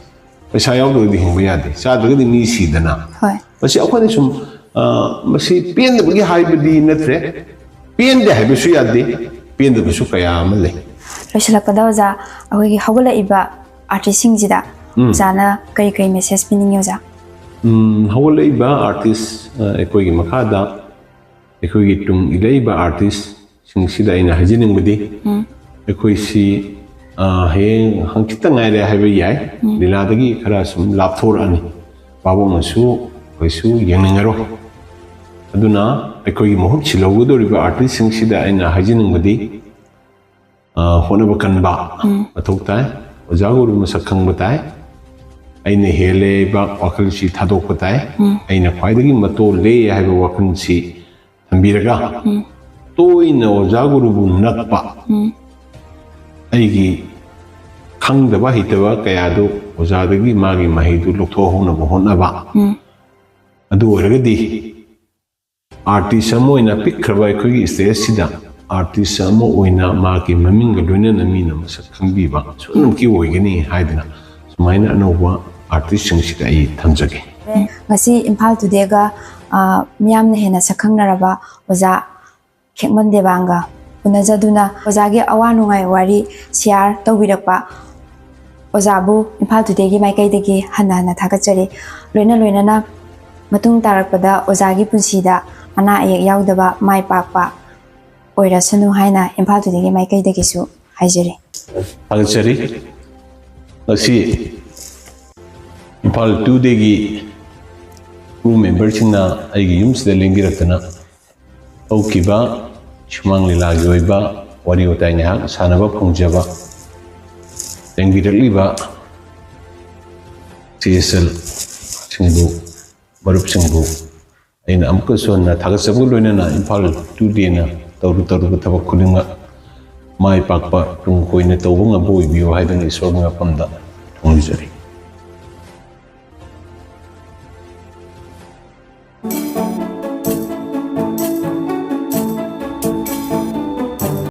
ꯄꯩꯁꯥ ꯌꯥꯎꯗ꯭ꯔꯒꯗꯤ ꯍꯤꯡꯕ ꯌꯥꯗꯦ, ꯆꯥꯗ꯭ꯔꯒꯗꯤ ꯃꯤ ꯁꯤꯗꯅ꯫ ꯍꯣꯏ꯫ ꯃꯁꯤ ꯑꯩꯈꯣꯏꯅ ꯁꯨꯝ, ꯑ, ꯃꯁꯤ ꯄꯦꯟꯗꯕꯒꯤ ꯍꯥꯏꯕꯗꯤ ꯅꯠꯇ꯭ꯔꯦ, ꯄꯦꯟꯗꯦ ꯍꯥꯏꯕꯁꯨ ꯌꯥꯗꯦ, ꯄꯦꯟꯗꯕꯁꯨ ꯀꯌꯥ ꯑꯃ ꯂꯩ꯫ ꯂꯣꯏꯁꯤꯜꯂꯛꯄꯗ ꯑꯣꯖꯥ, ꯑꯩꯈꯣꯏꯒꯤ ꯍꯧꯒꯠꯂꯛꯏꯕ ꯑꯥꯔꯇꯤꯁꯁꯤꯡꯁꯤꯗ ꯎꯝ꯫ ꯑꯣꯖꯥꯅ ꯀꯔꯤ ꯀꯔꯤ ꯃꯦꯁꯦꯖ ꯄꯤꯅꯤꯡꯉꯤ ꯑꯣꯖꯥ? ꯎꯝ, ꯍꯧꯒꯠꯂꯛꯏꯕ ꯑꯥꯔꯇꯤꯁ, ꯑ, ꯑꯩꯈꯣꯏꯒꯤ ꯃꯈꯥꯗ ꯑꯩꯈꯣꯏꯒꯤ ꯇꯨꯡ ꯏꯜꯂꯛꯏꯕ ꯑꯥꯔꯇꯤꯁꯁꯤꯡꯁꯤꯗ ꯑꯩꯅ ꯍꯥꯏꯖꯅꯤꯡꯕꯗꯤ, ꯎꯝ꯫ ꯑꯩꯈꯣꯏꯁꯤ, ꯑ, ꯍꯌꯦꯡ ꯍꯪꯆꯤꯠꯇ ꯉꯥꯏꯔꯦ ꯍꯥꯏꯕ ꯌꯥꯏ꯫ ꯎꯝ꯫ ꯂꯤꯂꯥꯗꯒꯤ ꯈꯔ ꯁꯨꯝ ꯂꯥꯞꯊꯣꯔꯛꯑꯅꯤ꯫ ꯚꯥꯕꯣꯛꯅꯁꯨ ꯑꯩꯈꯣꯏꯁꯨ ꯌꯦꯡꯅꯤꯡꯉꯔꯣꯏ꯫ ꯑꯗꯨꯅ ꯑꯩꯈꯣꯏꯒꯤ ꯃꯍꯨꯠ ꯁꯤꯜꯍꯧꯒꯗꯧꯔꯤꯕ ꯑꯥꯔꯇꯤꯁꯁꯤꯡꯁꯤꯗ ꯑꯩꯅ ꯍꯥꯏꯖꯅꯤꯡꯕꯗꯤ, ꯑ, ꯍꯣꯠꯅꯕ ꯀꯟꯕ ꯎꯝ꯫ ꯃꯊꯧ ꯇꯥꯏ꯫ ꯑꯣꯖꯥ ꯒꯨꯔꯨ ꯃꯁꯛ ꯈꯪꯕ ꯇꯥꯏ꯫ ꯑꯩꯅ ꯍꯦꯜꯂꯦ ꯍꯥꯏꯕ ꯋꯥꯈꯜꯁꯤ ꯊꯥꯗꯣꯛꯄ ꯇꯥꯏ꯫ ꯎꯝ꯫ ꯑꯩꯅ ꯈ꯭ꯋꯥꯏꯗꯒꯤ ꯃꯇꯣꯜꯂꯦ ꯍꯥꯏꯕ ꯋꯥꯈꯜꯁꯤ ꯊꯝꯕꯤꯔꯒ ꯎꯝ꯫ ꯇꯣꯏꯅ ꯑꯣꯖꯥ ꯒꯨꯔꯨꯕꯨ ꯅꯛꯄ, ꯎꯝ꯫ ꯑꯩꯒꯤ ꯈꯪꯗꯕ ꯍꯩꯇꯕ ꯀꯌꯥꯗꯨ ꯑꯣꯖꯥꯗꯒꯤ ꯃꯥꯒꯤ ꯃꯍꯩꯗꯨ ꯂꯧꯊꯣꯛꯍꯧꯅꯕ ꯍꯣꯠꯅꯕ꯫ ꯎꯝ꯫ ꯑꯗꯨ ꯑꯣꯏꯔꯒꯗꯤ ꯑꯥꯔꯇꯤꯁ ꯑꯃ ꯑꯣꯏꯅ ꯄꯤꯛꯈ꯭ꯔꯕ ꯑꯩꯈꯣꯏꯒꯤ ꯁ꯭ꯇꯦꯖꯁꯤꯗ ꯑꯥꯔꯇꯤꯁ ꯑꯃ ꯑꯣꯏꯅ ꯃꯥꯒꯤ ꯃꯃꯤꯡꯒ ꯂꯣꯏꯅꯅ ꯃꯤꯅ ꯃꯁꯛ ꯈꯪꯕꯤꯕ ꯁꯣꯏꯗꯅꯃꯛꯀꯤ ꯑꯣꯏꯒꯅꯤ ꯍꯥꯏꯗꯅ ꯁꯨꯃꯥꯏꯅ ꯑꯅꯧꯕ ꯑꯥꯔꯇꯤꯁꯁꯤꯡꯁꯤꯗ ꯑꯩ ꯊꯝꯖꯒꯦ꯫ ꯉꯁꯤ ꯏꯝꯐꯥꯜ ꯇꯨꯗꯦꯒ, ꯑ, ꯃꯤꯌꯥꯝꯅ ꯍꯦꯟꯅ ꯁꯛꯈꯪꯅꯔꯕ ꯑꯣꯖꯥ ꯈꯦꯛꯃꯟ ꯗꯦꯕꯥꯡꯒ ꯎꯅꯖꯗꯨꯅ ꯑꯣꯖꯥꯒꯤ ꯑꯋꯥ ꯅꯨꯡꯉꯥꯏ ꯋꯥꯔꯤ ꯁꯤꯌꯥꯔ ꯇꯧꯕꯤꯔꯛꯄ ꯑꯣꯖꯥꯕꯨ ꯏꯝꯐꯥꯜ ꯇꯨꯗꯦꯒꯤ ꯃꯥꯏꯀꯩꯗꯒꯤ ꯍꯟꯅ ꯍꯟꯅ ꯊꯥꯒꯠꯆꯔꯤ꯫ ꯂꯣꯏꯅ ꯂꯣꯏꯅꯅ ꯃꯇꯨꯡ ꯇꯥꯔꯛꯄꯗ ꯑꯣꯖꯥꯒꯤ ꯄꯨꯟꯁꯤꯗ ꯑꯅꯥ ꯑꯌꯦꯛ ꯌꯥꯎꯗꯕ ꯃꯥꯏ ꯄꯥꯛꯄ ꯑꯣꯏꯔꯁꯅꯨ ꯍꯥꯏꯅ ꯏꯝꯐꯥꯜ ꯇꯨꯗꯦꯒꯤ ꯃꯥꯏꯀꯩꯗꯒꯤꯁꯨ ꯍꯥꯏꯖꯔꯤ꯫ ꯊꯥꯒꯠꯆꯔꯤ꯫ ꯉꯁꯤ ꯏꯝꯐꯥꯜ ꯇꯨꯗꯦꯒꯤ ꯀ꯭ꯔꯨ ꯃꯦꯝꯕꯔꯁꯤꯡꯅ ꯑꯩꯒꯤ ꯌꯨꯝꯁꯤꯗ ꯂꯦꯡꯕꯤꯔꯛꯇꯅ ꯍꯧꯈꯤꯕ ꯁꯨꯃꯥꯡ ꯂꯤꯂꯥꯒꯤ ꯑꯣꯏꯕ ꯋꯥꯔꯤ ꯋꯥꯇꯥꯏ ꯉꯥꯏꯍꯥꯛ ꯁꯥꯟꯅꯕ ꯐꯪꯖꯕ ꯂꯦꯡꯕꯤꯔꯛꯂꯤꯕ ꯁꯤ ꯑꯦꯁ ꯑꯦꯜ ꯁꯤꯡꯕꯨ, ꯃꯔꯨꯞꯁꯤꯡꯕꯨ ꯑꯩꯅ ꯑꯃꯨꯛꯀꯁꯨ ꯍꯟꯅ ꯊꯥꯒꯠꯆꯕꯒ ꯂꯣꯏꯅꯅ ꯏꯝꯐꯥꯜ ꯇꯨꯗꯦꯅ ꯇꯧꯔꯨ ꯇꯧꯔꯨꯕ ꯊꯕꯛ ꯈꯨꯗꯤꯡꯃꯛ ꯃꯥꯏ ꯄꯥꯛꯄ ꯇꯨꯡ ꯀꯣꯏꯅ ꯇꯧꯕ ꯉꯝꯕ ꯑꯣꯏꯕꯤꯌꯨ ꯍꯥꯏꯗꯨꯅ ꯏꯁꯣꯔꯒꯤ ꯃꯐꯝꯗ ꯊꯧꯅꯤꯖꯔꯤ꯫